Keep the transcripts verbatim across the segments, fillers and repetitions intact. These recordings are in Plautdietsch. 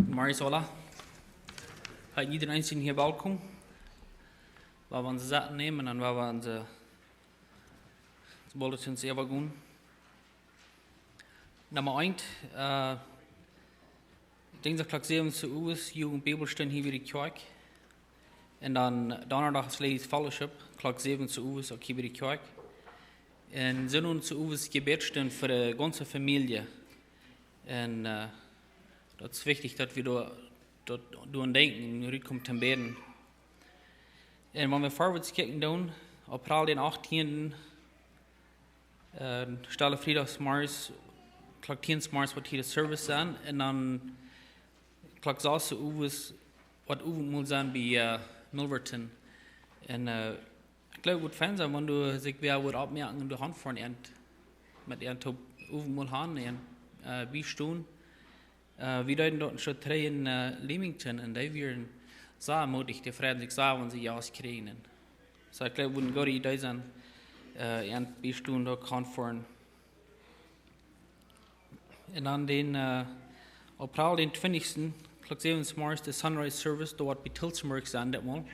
Morjes aula. Heet jieda eenen hia welkom. Wie woaren ons Sitz nämen un wie woaren ons, äh, ons Bulletins äwagonen. Numma eent, äh, Dinjsdach Klock säwen Uhr, Jugent Bibelstund hia bie de Kjoakj. Un dan Donnadach es Ladies Fellowship, Klock säwen Uhr, uk hia bie de Kjoakj. Un Sindach Owes Jebäd fa de gaunze Famielje. Un, äh, daut es wichtich, daut wie doa, doa, doaraun denkjen un rutkomen to bäden. Un wan wie forwards kjikjen dan, April dän achttienden, äh, Stelle Friedach zemorjes, Klock tieen zemorjes woat hia de Service sennen. Un dan Klock sas Uhr woat Owentmol sennen bie, äh, Milverton. Un, äh, ekj jleew, daut woat fein sennen, wan doa sikj wäa woat oppmoaken un doa han fa een, met een toop Owentmol han un, äh, biestonen. Äh, wie deeden daut een Stekj trigj en, äh, Leamington un dee wieren sea moodich, dee freiden sikj sea, wan see Jast kjrieen. Soo, ekj jleew, daut wudd eene goode Idee sennen, äh, een biestonen doa han fa een. Un dan dän, äh, April dän twintichsten, Klock säwen zemorjes, de Sunrise Service, doa woat bie Tilsburg sennen, ditmol.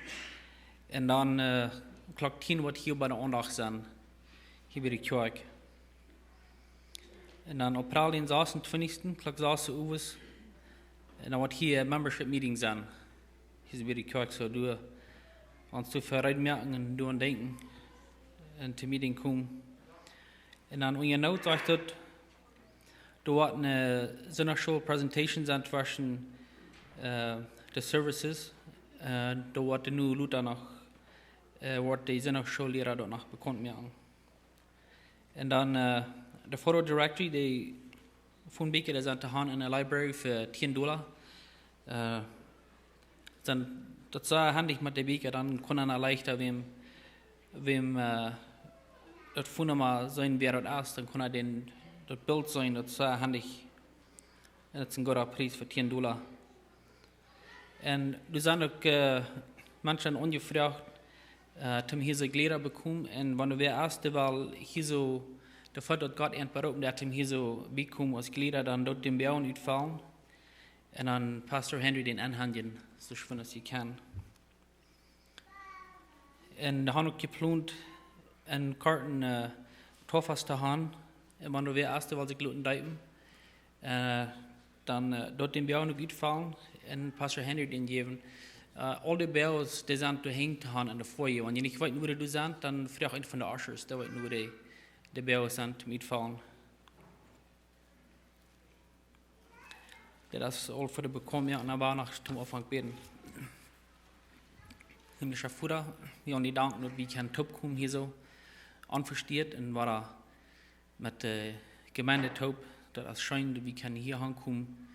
Un dan, äh, Klock tieen woat hia bie de Aundacht sennen, hia bie de Kjoakj. Un dan April dän sasuntwintichsten, Klock sas Uhr, un dan woat hia Membership Meeting sennen. Hia bie de Kjoakj, soo doa, wan wie doa reed moaken un doaraun denkjen un to Meeting komen. Un dan unja Noot sajcht daut, doa woat eene Sindachschool Presentation sennen tweschen, äh, de Services. Äh, doa woat de nu lota noch, äh, woat de Sindachschoolliera doa noch bekaunt moaken. Un dan, äh, de Photo Directory, dee Phonebieekja, dee sent to han en de Library fa tieen Dolla. Äh, dan, daut es sea hendich met de Bieekja, dan kaun eena leichta wäm, wäm, äh, daut Phonenumma seenen, wäa daut es, dan kaun eena dän, daut Bilt seenen, daut es sea hendich. Un daut es een gooda Pries fa tieen Dolla. Un doa sent uk, äh, Menschen aunjefroacht, äh, toom hia soo Jlieda bekomen. Un wan wäa es, dee well hia soo, dee feelt daut Gott an beroopen, dee toom hia soo biekomen aus Jlieda, dan doot dän Boagen utfellen. Un dan Pastor Henry dän aunhanjen, soo schwind aus hee kaun. Un dee han uk jeplont, een korten, äh, Tauffast to han. Un wan wäa es, dee well sikj loten deepen, äh, dan, äh, doot dän Boagen uk utfellen un Pastor Henry dän jäwen. Äh, aul de Boages, dee sent doa hinjen to han en de Foyer. Wan jie nich weeten, wua dee sent, dan froagt eenen von de Ushers, dee weeten, wua de, de Boages sent toom utfellen. Dit es aul fa de bekaunt, jo, un dan woa wie noch toom Aunfank bäden. Himmlischa Voda, wie wellen die danken, daut wie kjennen toopkomen hia soo onvesteat un wada met de Jemeent toop. Daut es scheen, daut wie kjennen hia aunkomen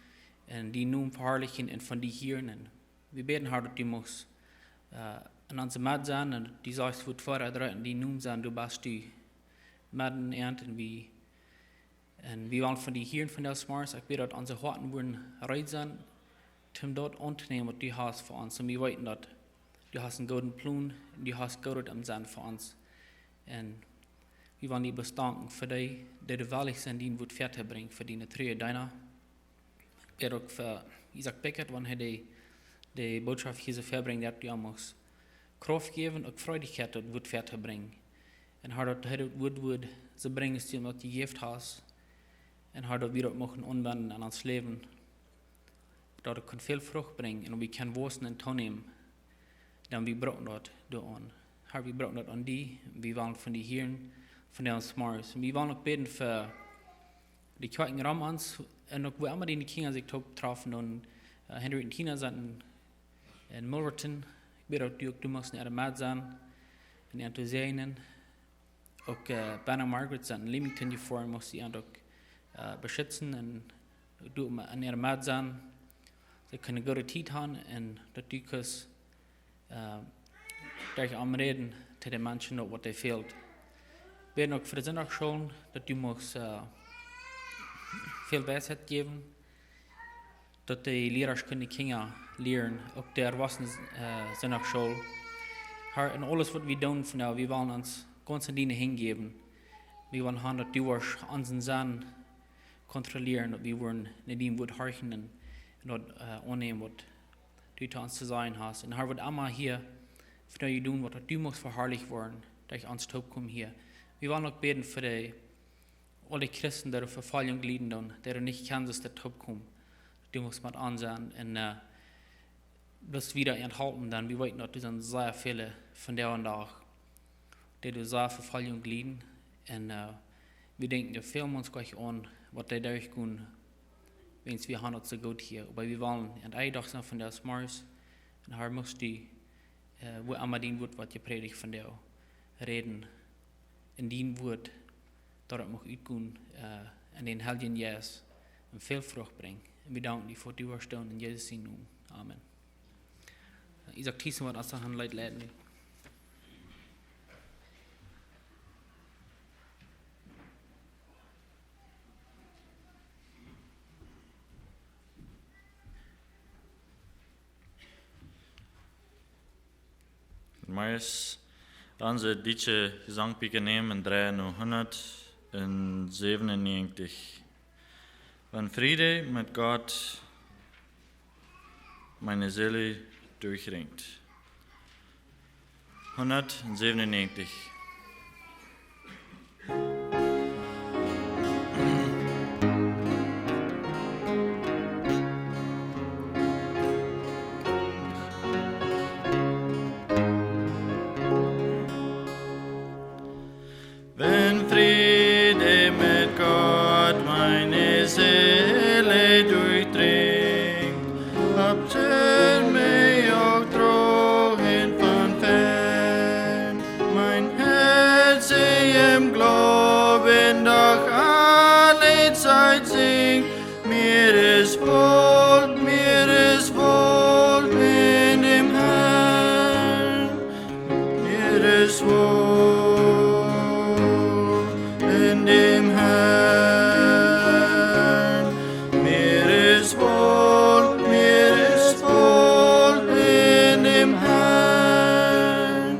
un dienen Nomen veharlichen un von die hieren. Un wie bäden, Herr, daut du muchst, äh, en onse Med sennen un daut du sajchst, waut fa een Nomen sennen, du best du met ons un wie Un wie wellen von die hieren vondoag zemorjes. Ekj bäd, daut onse Hoaten woaren reed sennen, om daut auntonämen, waut du hast fa ons. Un wie weeten, daut du hast eenen gooden Plon, un du hast Goodet em Senn fa ons. Un wie wellen die bloos danken fa dee, dee wellich sent, dien Wuat väatobrinjen fa diene true Deena. Ekj bäd uk fa Isaac Beckett, wan hee dee, dee Bootschoft hia soo väabrinjt, daut du am muchst Krauft jäwen, uk Freidichkjeit, daut Wuat väatobrinjen. Un Herr, daut hee daut Wuat, Wuat soo brinjen, aus du am daut jejäft hast. Un Herr, daut wie daut muchten aunwenjen aun ons Läwen. Daut et kaun väl Frucht brinjen un wie kjennen wausen un toonämen. Dan wie brucken daut doaraun. Herr, wie brucken daut aun die. Wie wellen von die hieren, vondoag zemorjes. Un wie wellen uk bäden fa de Kjoakjen rom ons, un uk wua emma diene Kjinja sikj toop trafen, un, äh, Henry un Tina sent en, en Milverton. Ekj bäd, daut du uk, du muchst en äare Med sennen, un an to säajnen. Uk, äh, Ben un Margaret sent en Leamington jefoaren, muchst du an uk, äh, beschitzen un du en äare Med sennen. See kjennen goode Tiet han un daut du kaust äh, derch am räden to de Menschen, waut dee fält. Bäden uk fa de Sindachschoolen, daut du muchst, äh, väl Weisheit jäwen, daut de Liera kjennen de Kjinja lieren, uk de Erwachsene, äh, Sindachschool. Herr, en aules, waut wie doonen vondoag, wie wellen ons gaunz en diene Henj jäwen. Wie wellen han, daut du woascht onsen Senn kontrollieren, daut wie woaren no dien Wuat horchen un, un daut, äh, aunnämen, waut du to ons to sajen hast. Un Herr, waut emma hia fa die doonen, waut du muchst veharlicht woaren derch ons toopkomen hia. Wie wellen uk bäden fa dee, aule Christen, dee Vefoljunk lieden doonen, dee nich kjennen, daut toopkomen. Du muchst met an sennen un, äh, bloos wieda an halpen, dan wie weeten, daut doa sent sea väle vondoag dän Dach, dee doa sea Vefoljunk lieden. Un, äh, wie denkjen doa väl Menschen nich aun, waut dee derchgonen, wiels wie haben daut soo goot hia. Oba wie wellen aun een Dach sennen vondoag zemorjes. Un Herr, muchst du, äh, wua emma dien Wuat woat jeprädicht vondoag, räden en dien Wuat, daut et mucht utgonen, äh, un dän Heiljen Jeist un väl Frucht brinjen. Un wie danken die fa dien Wuat en Jesus sienen Nomen. Amen. Isaak Thiessen woat ons noch een Leet leiden. Meist onse dietsche Sangbicha nämen un dreien no hundatsäwenunnegentig. Wenn Friede mit Gott meine Seele durchdringt. Hundatsäwenunnegentig. Wenn Friede mit Gott meine Seele durchdringt, habt ihr mich auch Trost von fern. Mein Herz im Glauben doch alle Zeit singt, mir ist wohl, mir ist wohl in dem Herrn. Mir ist wohl in dem Herrn. Mir ist wohl, mir ist wohl in dem Herrn.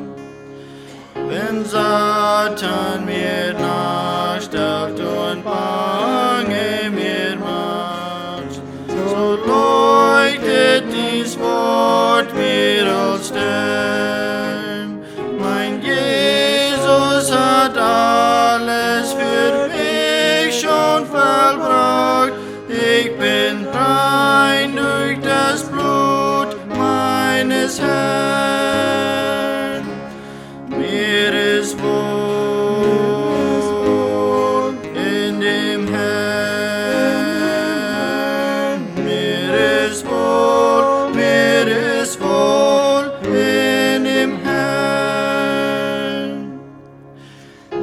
Wenn Satan mir nachstellt und Bange mir macht, so leuchtet dies Wort mir als Stern. Mein Jesus hat alles für mich schon vollbracht. Ich bin rein durch das Blut meines Herrn. Mir ist wohl in dem Herrn. Mir ist wohl, mir ist wohl in dem Herrn.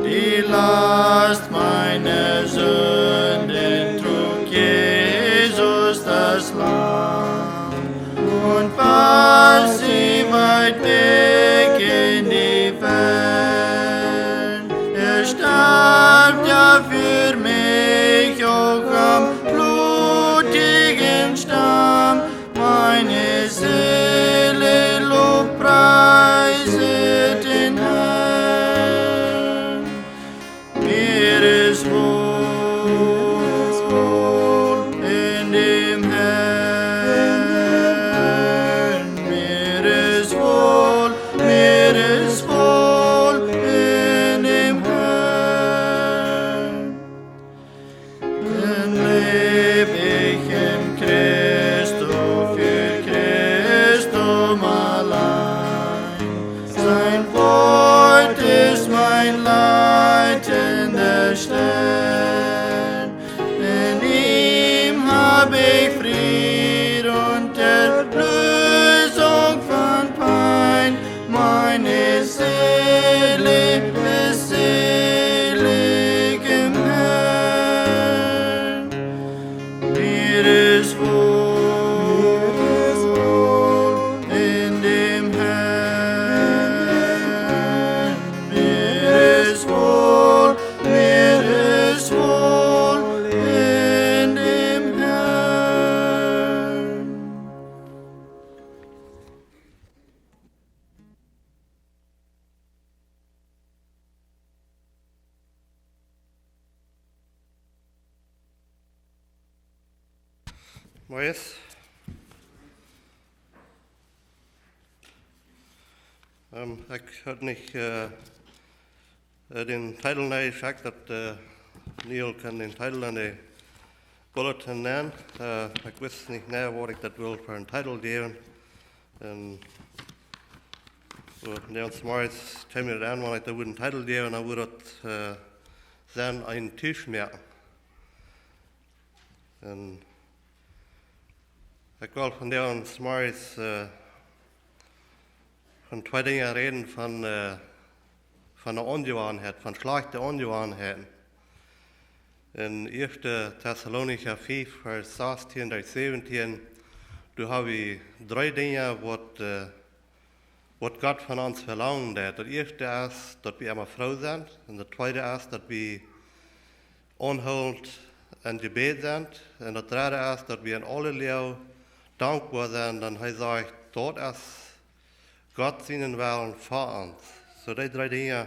Die Last meiner Sünden trug Jesus das Lamm und warf sie weit weg in die Ferne. Er starb ja für mich auch am blutigen Stamm. Meine Seele lobpreiset den Herrn. Mir ist wohl in dem Herrn. Mir ist wohl, mir ist wohl in dem Herrn. Dann leb ich in Christo, für Christum allein. Sein Wort ist mein leitender Stein. In ihm hab ich Fried und Erlösung von Pein. Meine Seele ist selig im Herrn. Mir ist wohl in dem Herrn. Mir ist wohl, mir ist wohl in dem Herrn. Mojes. Ekj haud nich dän Titel nenjeschekjt, daut Neil kunn dän Titel en de bulletin nenn. Ekj wist nich, nä, waut ekj daut wull fa een Titel jäwen. Un soo, nä, ons morjes kjeem mie daut aun, wan ekj daut wudd een Titel jäwen, dan wudd daut sennen: Een Tisch moaken. Un ekj well vondoag ons morjes von twee Dinja räden, von, von de Onjewanheit, von schlajchte Onjewanheiten. En ieeschte Tessalonicha fiew, Varsch sastieen derch säwentieen, doa ha wie dree Dinja, waut waut Gott von ons velangen deit. Daut ieeschte es, daut wie emma froo sent. Un daut tweede es, daut wie aunhoolent em Jebäd sent. Un daut dredde es, daut wie en aule Loag dankboa sent. Dan hee sajcht, daut es Gott sienen Wellen fa ons. Soo dee dree Dinja,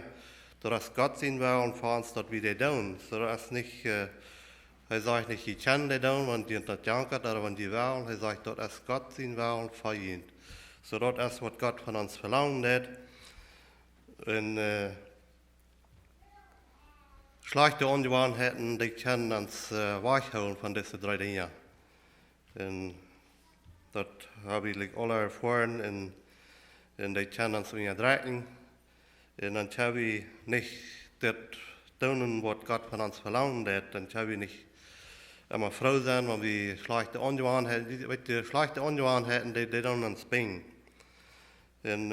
daut es Gott sienen Wellen fa ons, daut wie dee doonen. Soo daut es nich, hee sajcht nich, jie kjennen dee doonen, wan jie daut jankat, oba wan jie wellen. Hee sajcht, daut es Gott sienen Wellen fa junt. Soo daut es, waut Gott von ons velangen deit. Un schlajchte Onjewanheiten, dee kjennen ons wajchhoolen von dise dree Dinja. Un daut ha wie aula erfoaren. Un dee kjennen ons unjadrekjen. Un dan kjenn wie nich daut doonen, waut Gott von ons velangen deit. Dan kjenn wie nich emma froo sennen, wan wie schlajchte Onjewanheiten, weetst, schlajchte Onjewanheiten, dee, dee doonen ons binjen. Un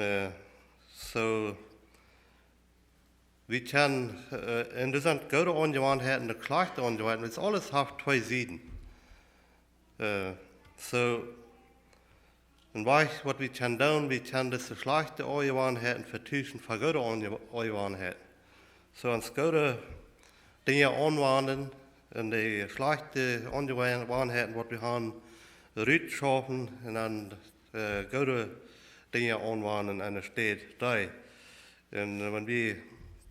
soo, wie kjennen, un doa sent goode Onjewanheiten un schlajchte Onjewanheiten. Daut aules haft twee Sieden. Soo, een Wajch, waut wie kjennen doonen, wie kjennen dise schlajchte Onjewanheiten vetuschen fa goode Onjewanheiten. Soo ons goode Dinja aunwanen un de schlajchte Onjewanheiten, waut wie han, rutschaufen un dan goode Dinja aunwanen enne Städ dee. Un wan wie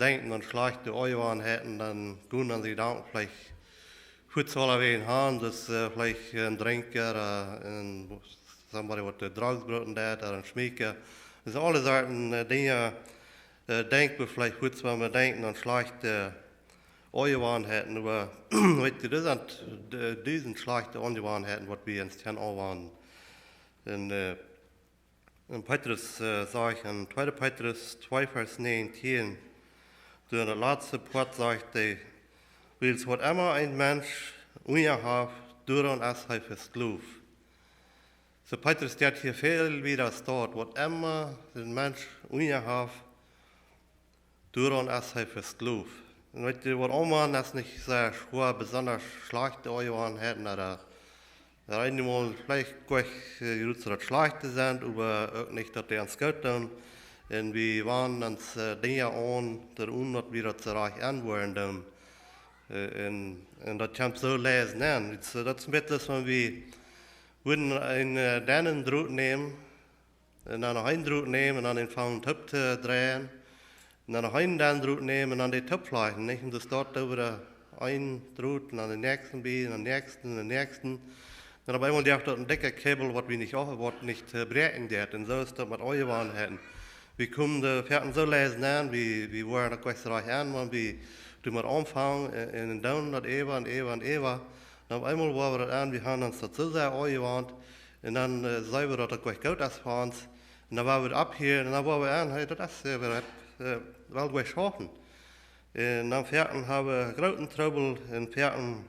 denkjen aun schlajchte Onjewanheiten, dan gonen dan de Jedanken veleicht fuaz aulawäajen han, daut veleicht een Drinkja, somebody waut drugs brucken deit, een Schmeekja. Daut aule Sorten Dinja denkj wie veleicht fuaz, wan wie denkjen aun schlajchte Onjewanheiten. Oba weetst, doa sent dusent schlajchte Onjewanheiten, waut wie ons kjennen aunwanen. Un Petrus sajcht en tweede Petrus twee Varsch näajentieen, doa en daut latste Poat sajcht hee: Wiels waut emma een Mensch unja haft, doaraun es hee vesklooft. Soo Petrus deit hia väl wieda staut, waut emma een Mensch unja haft, doaraun es hee vesklooft. Un weetst, waut aunwanen es nich sea schwoa, besonda schlajchte Onjewanheiten, oba eenjemol veleicht goanich, daut schlajchte sent, oba uk nich, daut dee ons goot doonen. Un wie wanen ons Dinja aun, doaraun, daut wie daut soo rajcht aunwoaren doonen. Un daut kjemt soo leicht nenn. Daut es een bät soo, wan wie wudden een dennen Drot nämen un dan noch een Drot nämen un dan aunfangen toop to dreien. Un dan noch een dennen Drot nämen un dan dee toop flechten, nich? Un daut steit doa wada een Drot un dan dän näakjsten bie un dan dän näakjsten un dän näakjsten. Dan opp eemol jeft daut een dikja Kabel, waut wie nich, waut nich bräakjen deit. Un soo es daut met Onjewanheiten. Wie komen doa foaken soo leicht nenn, wie, wie woaren daut goanich rajcht aun, wan wie doa met aunfangen un, un doonen daut äwa un äwa un äwa. Dan opp eemol woa wie daut aun, wie han ons daut soo sea aunjewant. Un dan seenen wie, daut daut goanich goot es fa ons. Un dan woa wie daut opphieren un dan woa wie aun, hey, daut es, well goanich schaufen. Un dan foaken ha wie grooten Trubbel un foaken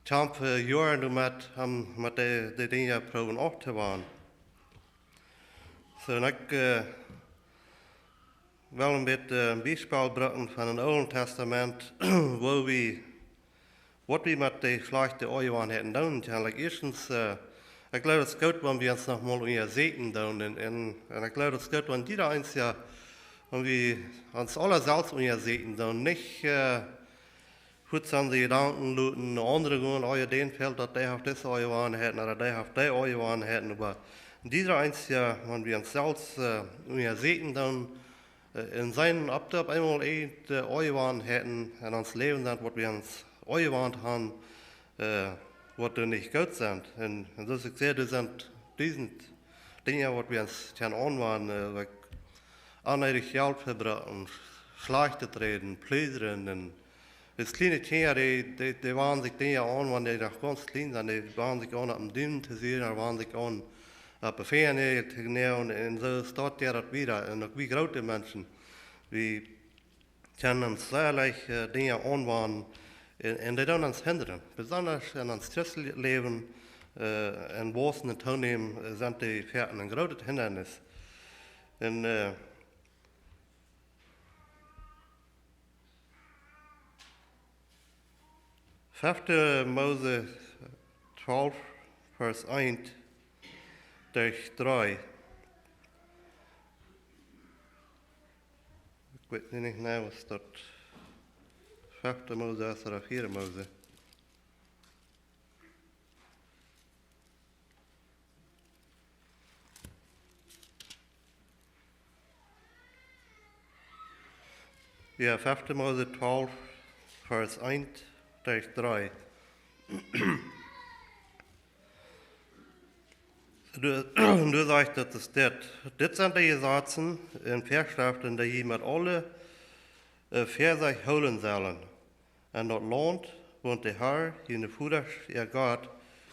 kjamfen wie Joaren doamet, om met de, de Dinja proowen auftowanen. Soo, un ekj well een bät een Biespel brucken von een Oolen Testament, woo wie, waut wie met de schlajchte Onjewanheiten doonen kjennen. Like, ieeschtens, ekj jleew, daut es goot, wan wie ons nochmol unjasieekjen doonen. Un, un, un ekj jleew, daut es goot, wan jieda eensja, wan wie ons aula selfst unjasieekjen doonen, nich fuaz onse Jedanken loten no aundre gonen, oh jo, dän fält daut, dee haft dise Onjewanheit, oda dee haft dee Onjewanheit, oba jieda eensja, wan wie ons selfst unjasieekjen doonen, un seenen, auf doa opp eemol irjent Onjewanheiten en ons Läwen sent, waut wie ons aunjewant han, waut doa nich goot sent. Un, un soo aus ekj säd, doa sent dusent Dinja, waut wie ons kjennen aunwanen, like, onneedich Jelt vebrucken, Schlajchtet räden, plundren. Un aus kjliene Kjinja, dee, dee, dee wanen sikj Dinja aun, wan dee noch gaunz kjlien sent, dee wanen sikj aun, opp dän Dumen to sieekjen, dee wanen sikj aun, opp de Fingernäajel to näajen. Un soo steit daut wieda. Un uk wie groote Menschen, wie kjennen ons sea leicht, äh, Dinja aunwanen un, un dee doonen ons hindren. Besonda en ons christeljet Läwen, äh, en wausen un toonämen, äh, sent dee foaken een grootet Hindanis. Un, äh, fefte Mose twalf, Varsch eent derch dree. Ekj weet nu nich, nä, waut daut fefte Mose es ooda vieede Mose. Jo, fefte Mose twalf, Varsch eent derch dree. Doa, doa sajcht et, daut es dit. Dit sent de Jesazen un Väaschreften, dee jie met aule, äh, Väasecht hoolen sellen. En daut Launt, waut de Herr, june Vodasch, äa Gott,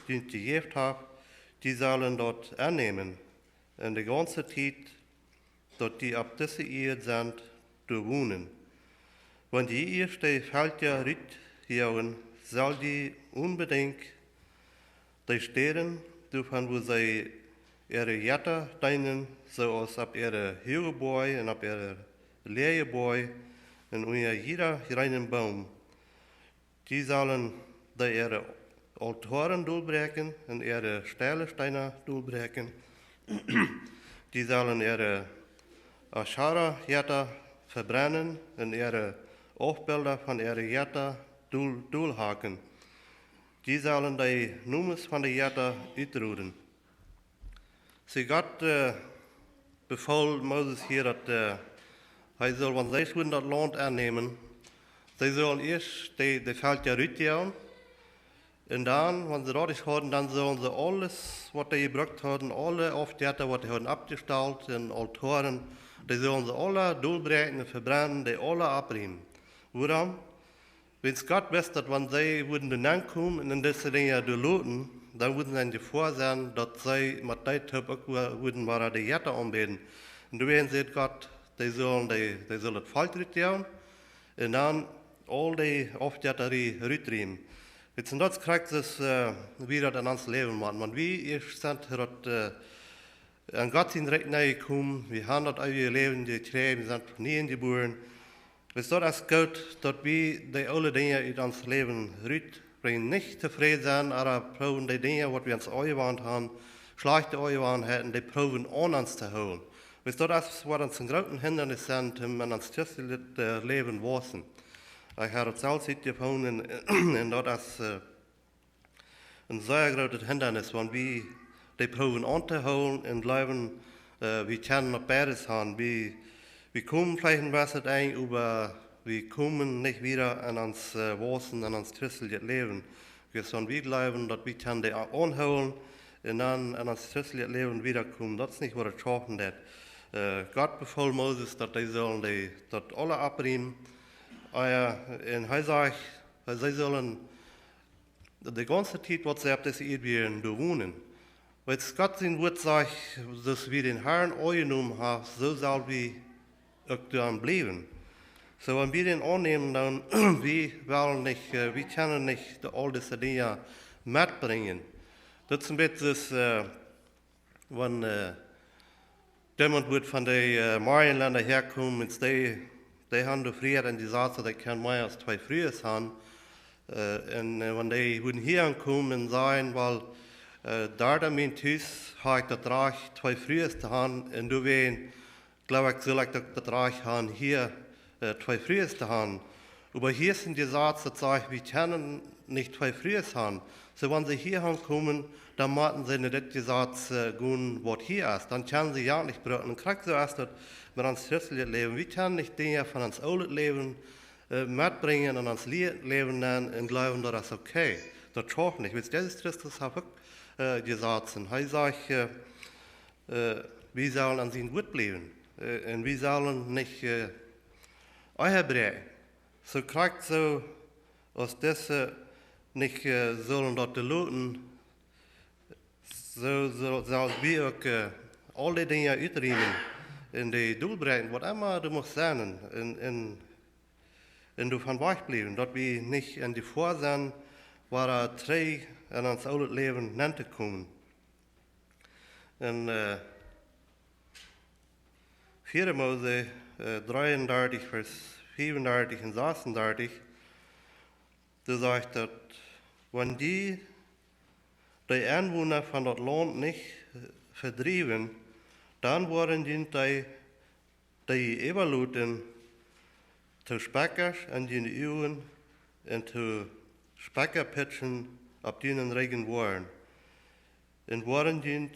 junt jejäft haft, jie sellen daut ennämen, un de gaunze Tiet, daut jie opp dise Ieed sent, doa wonen. Wan jie ieescht de Velkja rutjoagen, sell jie onbedinjt de Städen, doavon wua see äare Jetta deenen, soo aus opp äare huage Boaj un opp äare läaje Boaj un unja jieda jreenen Boom. Jie sellen dee äare Aultoaren dolbräakjen un äare steile Steena dolbräakjen. Jie sellen äare Aschera-Jetta vebrennen un äare Aufbilda von äare Jetta dol-, dolhacken. Jie sellen de Nomes von de Jetta utroden. See, Gott, äh, befool Moses hia, daut, äh, hee sull, wan see wudden daut Launt ennämen, see sullen ieescht de, de Velkja rutjoagen. Un dan, wan see daut hauden, dan sullen see aules, waut see jebrukt hauden, aule Aufjetta, waut see hauden oppjestalt un Aultoaren, dee sullen see aule dolbräakjen un vebrennen, dee aule oprieemen. Wuarom? Wiels Gott wist, daut wan see wudden doa nenkomen un dise Dinja doa loten, dan wudden see en Jefoa sennen, daut see met dee toop uk wa-, wudden wada de Jetta aunbäden. Un doawäajen säd Gott, dee sullen, dee, dee sullen daut Volkj rutjoagen un dan aul dee Aufjettarie rutrieemen. Wiels, un daut es krakjt soo, äh, woo daut en ons Läwen woat. Wan wie ieescht sent, daut, äh, en Gott sien Rikj nenjekomen, wie haben daut eewje Läwen jekjräajen, wie sent von nieem jebuaren. Wiels, daut es goot, daut wie dee oole Dinja ut ons Läwen rutbrinjen, nich tofräd sennen, oba proowen dee Dinja, waut wie ons aunjewant haben, schlajchte Aunjewanheiten, dee proowen aun ons to hoolen. Wiels, daut es, waut ons een grootet Hindanis es, om en ons christeljet, äh, Läwen wausen. Ekj hab daut selfst utjefungen un, un daut es, äh, een sea grootet Hindanis, wan wie dee proowen auntohoolen un jleewen, äh, wie kjennen noch beides haben. Wie, wie komen veleicht een bät enj, oba wie komen nich wieda en ons, äh, wausen, en ons christeljet Läwen. Wiels wan wie jleewen, daut wie kjennen dee a-, aunhoolen un dan en ons christeljet Läwen wiedakomen, daut es nich, waut et schaufen deit. Äh, Gott befool Moses, daut dee sullen dee, daut aule oprieemen. Äh, un hee sajcht, see sullen de gaunze Tiet, waut see opp dise Ieed wieren, doa wonen. Wiels Gott sien Wuat sajcht, soo aus wie dän Herrn aunjenomen haben, soo sell wie uk doa bliewen. Soo, wan wie dän aunnämen, dan, wie wellen nich, äh, wie kjennen nich de, aul dise Dinja metbrinjen. Daut es een bät soo, äh, wan, äh, jemaunt wudd von de, äh, Morjenlenda häakomen, un dee, dee haben de Frieheit un dee sajen, daut ekj kaun mea aus twee Frues haben. Äh, un, äh, wan dee wudden hia aunkomen un sajen, well, äh, doa en mien Hus hab ekj daut Rajcht, twee Frues to haben, un doawäajen jleew ekj, sull ekj daut, daut Rajcht haben, hia, äh, twee Frues to haben. Oba hia es een Jesaz, daut sajcht, wie kjennen nich twee Frues haben. Soo, wan see hia aunkomen, dan motten see no dit Jesaz, äh, gonen, waut hia es. Dan kjennen see jo nich brucken. Un krakjt soo es daut met ons christeljet Läwen. Wie kjennen nich Dinja von ons oolet Läwen, äh, metbrinjen un ons Lie-, Läwen nämen un jleewen, daut es okay. Daut schauft nich. Wiels Jesus Christus haft uk, äh, Jesazen. Hee sajcht, äh, äh, wie sellen aun sien Wuat bliewen. Äh, un wie sellen nich, äh, Ehe bräakjen. Soo krakjt soo aus dise nich, äh, sellen daut loten, soo, soo sell wie uk, äh, aul dee Dinja utriemen un dee dolbräakjen, waut emma doa mucht sennen, un, un, un doavon wajchbliewen, daut wie nich en Jefoa sent, wada trigj en ons oolet Läwen nenn to komen. En, äh, vea Mose, äh, dreeundartich, Varsch fiefundartich un sasundartich, doa sajcht daut: Wan jie dee Enwona von daut Launt nich, äh, vedriewen, dan woaren jie dee, dee äwaloten to Spakjasch en june Uagen un to Spakjapitschen opp junen Rigjen woaren. Un woaren jie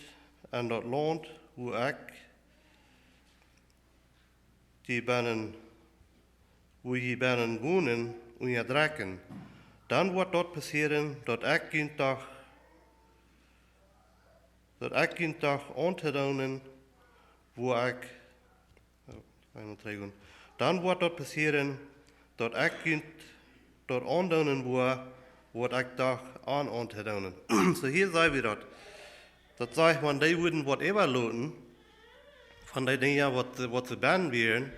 en daut Launt, wua ekj jie bennen, wua jie bennen wonen, unjadrekjen. Dan woat daut passieren, daut ekj junt doch, daut ekj junt doch auntodoonen, wua ekj, oh, eemol trigj gonen. Dan woat daut passieren, daut ekj junt daut aundoonen woa, waut ekj doch an auntodoonen. Soo hia seenen wie daut. Daut sajcht, wan dee wudden waut äwaloten von dee Dinja, waut, waut see bennen wieren,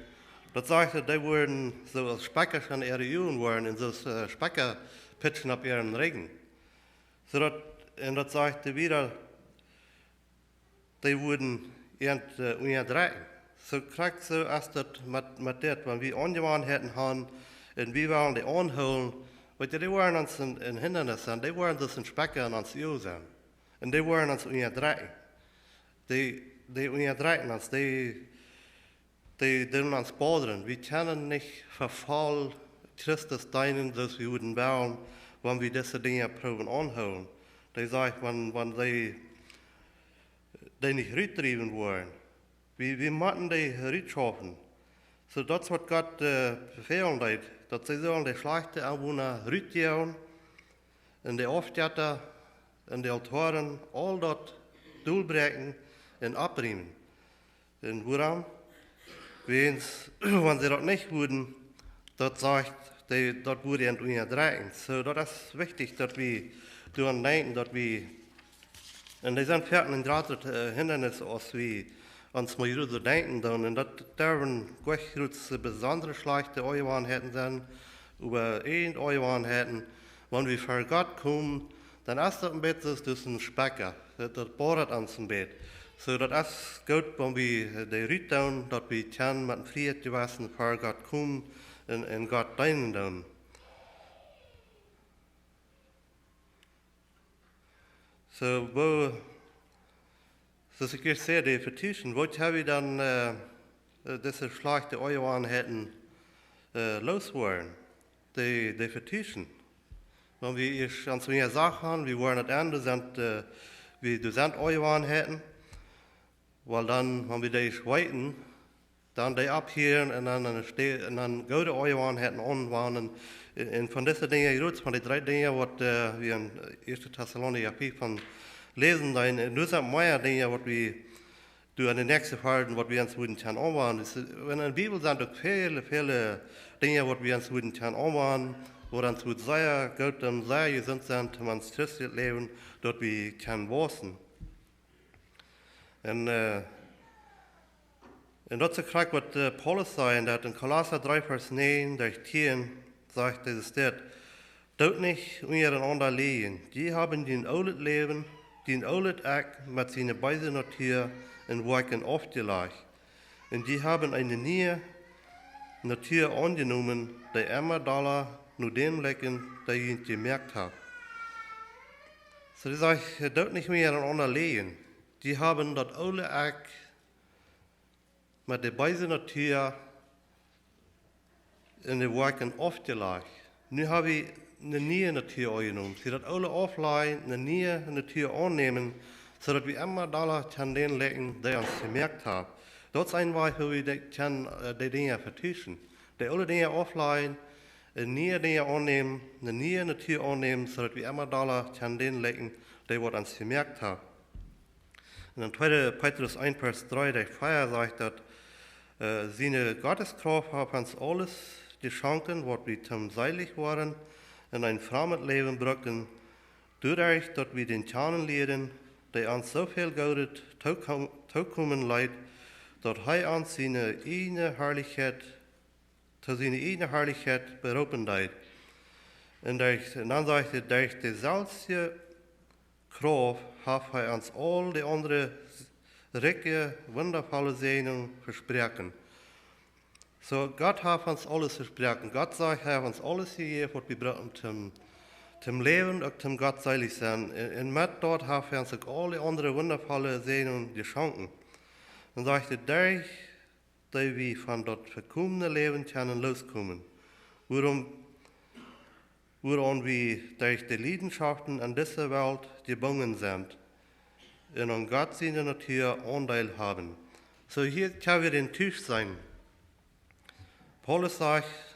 daut sajcht, daut dee wudden soo aus Spakjasch en äare Uagen woaren un soo aus, äh, Spakjapitschen opp äaren Rigjen. Soo daut, un daut sajcht hee wieda, dee wudden an, äh, unjadrekjen. Soo krakjt soo es daut met, met dit, wan wie Aunjewanheiten haben un wie wellen dee aunhoolen, weetst, dee woaren ons een, een Hindanis sennen, dee woaren soo aus een Spakja en ons Uag sennen. Un dee woaren ons unjadrekjen. Dee, dee unjadrekjen ons, dee, dee doonen ons bodren. Wie kjennen nich fa voll Christus deenen, soo aus wie wudden wellen, wan wie dise Dinja proowen aunhoolen. Dee sajcht, wan, wan dee, dee nich rutdriewen woaren. Wie, wie motten dee rutschaufen. Soo daut es waut Gott, äh, befälen deed, daut see sellen dee schlajchte Enwona rutjäwen un dee Aufjetta un dee Altaren, aul daut dolbräakjen un oppriemen. Un wuarom? Wäajens, wan see daut nich wudden, daut sajcht, dee, daut wudd an unjadrekjen. Soo, daut es wichtich, daut wie doaraun denkjen, daut wie, un dee sent foaken een jratret, äh, Hindanis, aus wie ons mau jrod soo denkjen doonen. Un daut derwen nich jrod besondre schlajchte Aunjewanheiten sennen, oba een Aunjewanheiten, wan wie ver Gott komen, dan es daut een bät soo aus een Spakja. Daut, daut bodrat ons een bät. Soo, daut es goot, wan wie, äh, dee rutdoonen, daut wie kjennen met een friet Jewessen ver Gott komen un, un Gott deenen doonen. Soo, woo, soo aus ekj ieescht säd, dee Fetischen, woo kjenn wie dan, äh, äh, dise schlajchte Aunjewanheiten, äh, loswoaren? Dee, dee Fetischen. Wan wie ieescht aun soone Sach gonen, wie woaren daut aun, doa sent, äh, wie, doa sent Aunjewanheiten. Wiels dan, wan wie dee ieescht weeten, dan dee opphieren un dan, dan, ste-, un dan goode Aunjewanheiten aunwenjen. Un, un von dise Dinja, jrod von dee dree Dinja, waut, äh, wie en, äh, ieeschte Tessalonicha fief von läsen, dan, äh, doa sent mea Dinja, waut wie doa en de näakjste Varsch, waut wie ons wudden kjennen aunwenjen. Daut es, äh, en de Bibel sent uk väle, väle Dinja, waut wie ons wudden kjennen aunwenjen, waut ons wudd sea goot un sea jesunt sennen, om ons christlichet Läwen, daut wie kjennen wausen. Un, äh, un daut es krakjt waut, äh, Paulus säd, un daut en Kolossa dree Varsch näajen derch tieen sajcht hee dit: Doot nich unjarenaunda lieejen. Jie haben jun oolet Läwen, jun oolet Ekj met siene beese Natua un Woakjen aufjelajcht. Un jie haben eene niee Natua aunjenomen, dee emma dolla no däm likjt, dee junt jemoakt haft. Soo, dee sajcht, doot nich unjarenaunda lieejen. Jie haben daut oole Ekj met de beese Natua un de Woakjen aufjelajcht. Nu hab wie eene niee Natua aunjenomen. See, daut oole auflajen, eene niee Natua aunnämen, soo daut wie emma dolla kjennen dän likjnen, dee ons jemoakt haft. Daut es een Wajch, woo wie dee kjennen, äh, dee Dinja vetuschen. Dee oole Dinja auflajen, un niee Dinja aunnämen, eene niee Natua aunnämen, soo daut wie emma dolla kjennen dän likjnen, dee waut ons jemoakt haft. Un en tweede Petrus eent Varsch dree, dee vea sajcht daut, Äh, siene Gotteskrauft haft ons aules jeschonken, waut wie toom seelich woaren un een frommet Läwen brucken, doaderch daut wie dän kjanen lieeden, dee ons soo väl Goodet tookom-, tookomen leet, daut hee ons siene ieejne Harlichkjeit, to siene ieejne Harlichkjeit beroopen deed. Un derch, un dan sajcht hee, derch deeselwje Krauft haft hee ons aul de aundre rikje, wundavolle Säajnunk vesproaken. Soo, Gott haft ons aules vesproaken. Gott sajcht, hee haft ons aules jejäft, waut wie brucken toom, toom läwen, uk toom gottseelich sennen. Un, un met daut haft hee ons uk aul de aundre wundavolle Säajnunk jeschonken. Dan sajcht hee, derch dee wie von daut vekomne Läwen kjennen looskomen, wuarom, wuaraun wie derch de Liedenschoften aun dise Welt jebungen sent un aun Gott siene Natua Aundeel haben. Soo, hia kjenn wie dän Tusch seenen. Paulus sajcht,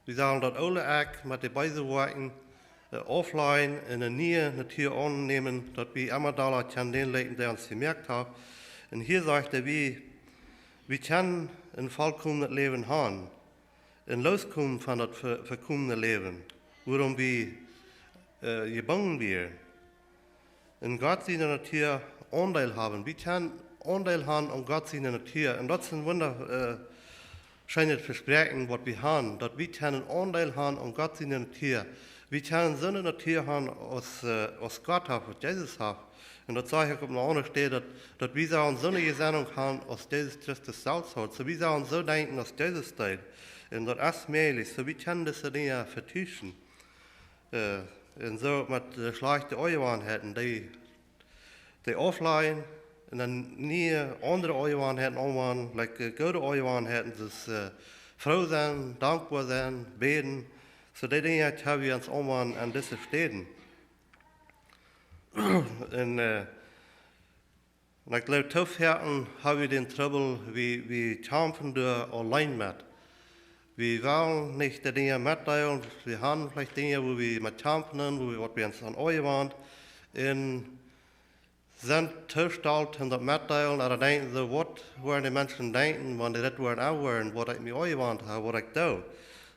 wie sellen daut oole Akj met de beese Woakjen, äh, auflajen un eene niee Natua aunnämen, daut wie emma dolla kjennen dän likjnen, dee ons jemoakt haft. Un hia sajcht hee, wie, wie kjennen een vollkomnet Läwen haben un looskomen von daut ve-, vekomne Läwen, wuarom wie, äh, jebungen wieren. Un Gott siene Natua Aundeel haben. Wie kjennen Aundeel haben aun Gott siene Natua. Un daut es een wunda-, äh, scheenet Vespräakjen, waut wie haben, daut wie kjennen Aundeel haben aun Gott siene Natua. Wie kjennen soone Natua haben aus, äh, aus Gott haft, aus Jesus haft. Un daut saj ekj uk opp eene aundre Städ, daut, daut wie sellen soone Jesennunk haben aus Jesus Christus selfst haud. Soo wie sellen soo denkjen aus Jesus deed. Un daut es mäajlich. Soo wie kjennen dise Dinja vetuschen. Äh, un soo met de schlajchte Onjewanheiten, dee, dee auflajen un dan niee aundre Onjewanheiten aunwanjen, like, äh, goode Onjewanheiten, soo aus, äh, froo sennen, dankboa sennen, bäden. Soo dee Dinja kjenn wie ons aunwanjen aun dise Städen. Un, äh, un ekj jleew, too foaken ha wie dän Trubbel, wie, wie kjamfen doa auleen met. Wie wellen nich de Dinja metdeelen, wie haben veleicht Dinja, wua wie met kjamfen, wua wie, waut wie ons aun onjewant, un sent too stolt om daut mettodeelen, ooda denkjen soo, waut woaren de Menschen denkjen, wan dee daut woaren aunhieren, waut ekj mie aunjewant hab, waut ekj doo.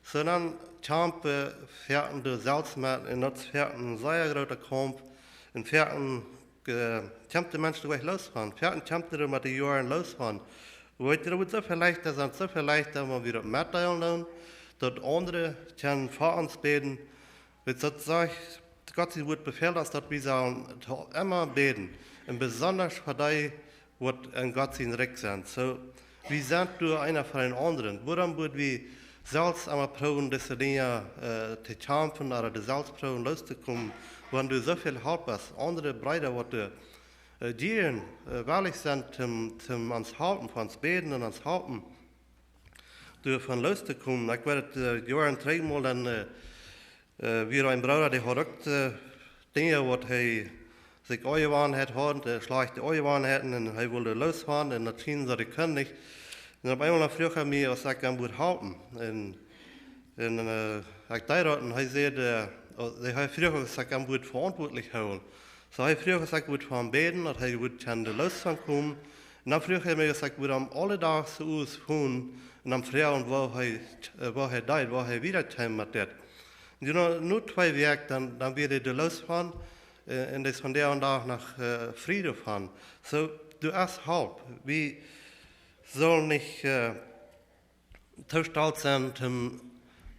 Soo dan kjamfen foaken doa selfst met, un daut es foaken een sea groota Kaumf, un foaken, äh, kjemt de Mensch doa nich loos von. Foaken kjemt hee doa met de Joaren loos von. Weet jie, daut woat soo väl leichta sennen, soo väl leichta, wan wie daut metdeelen doonen, daut aundre kjennen fa ons bäden, wiels daut sajcht, Gott sien Wuat befält ons, daut wie sellen emma bäden. Un besonda fa dee, waut en Gott sien Rikj sent. Soo, wie sent doa eena fa dän aundren. Wuarom woa wie selfst emma proowen, dise Dinja, äh, to kjamfen, ooda doa selfst proowen loos to komen, wan doa soo väl Help es? Aundre Breeda, waut doa, äh, jieren, äh, wellich sent, om, om ons halpen, fa ons bäden un ons halpen, doavon loos to komen. Ekj weet, äh, Joaren trigj mol, dan, äh, äh, wia een Brooda, dee haud uk, äh, Dinja, waut hee sikj aunjewant haud, äh, schlajchte Aunjewanheiten, un hee wull loos von, un daut schien soo, dee kunn nich. Un opp eemol dan fruach hee mie, aus ekj am wudd halpen. Un, un, äh, ekj deed daut, un hee säd, äh, oh, hee fruach, aus ekj am wudd veauntwuatlich hoolen. Soo, hee fruach, aus ekj wudd fa am bäden, daut hee wudd kjennen loos von komen. Un dan fruach hee mie, aus ekj wudd am aule Doag soo utfonen un am froagen, woo hee, äh, woo hee deed, woo hee wieda kjeem met dit. Un nu, nu twee Wäakj, dan, dan wia hee doa loos von, äh, un es vondoag dän Dach noch, äh, frie doavon. Soo, doa es Help. Wie sellen nich, äh, too stolt sennen, om,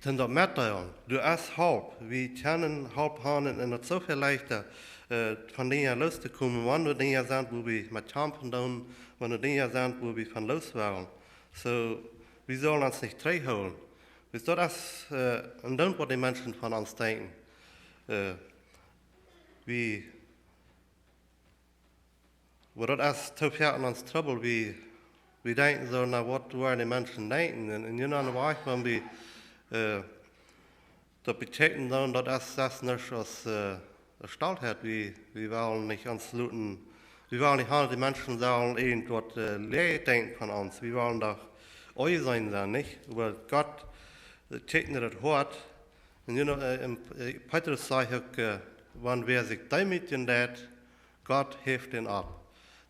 om daut mettodeelen. Doa es Help. Wie kjennen Help haben, un daut es soo väl leichta, äh, von Dinja loos to komen, wan doa Dinja sent, wua wie met kjamfen doonen, wan doa Dinja sent, wua wie von loos wellen. Soo, wie sellen ons nich trigjhoolen. Wiels daut es, äh, un daut, waut de Menschen von ons denkjen. Äh, wie Oba daut es too foaken ons Trubbel, wie, wie denkjen soo, na, waut woaren de Menschen denkjen? Un, un je no de Wajch, wan wie, äh, daut bekjikjen, dan, daut es, es nuscht aus, äh, Stoltheit. Wie, wie wellen nich ons loten, wie wellen nich haben, de Menschen sellen irjentwaut, äh, läajes denkjen von ons. Wie wellen doch aunjeseenen sennen, nich? Oba Gott, äh, kjikjt no daut Hoat. Un je no, äh, em, äh, Petrus sajcht uk, äh, wan wäa sikj deemootjen deit, Gott heft dän opp.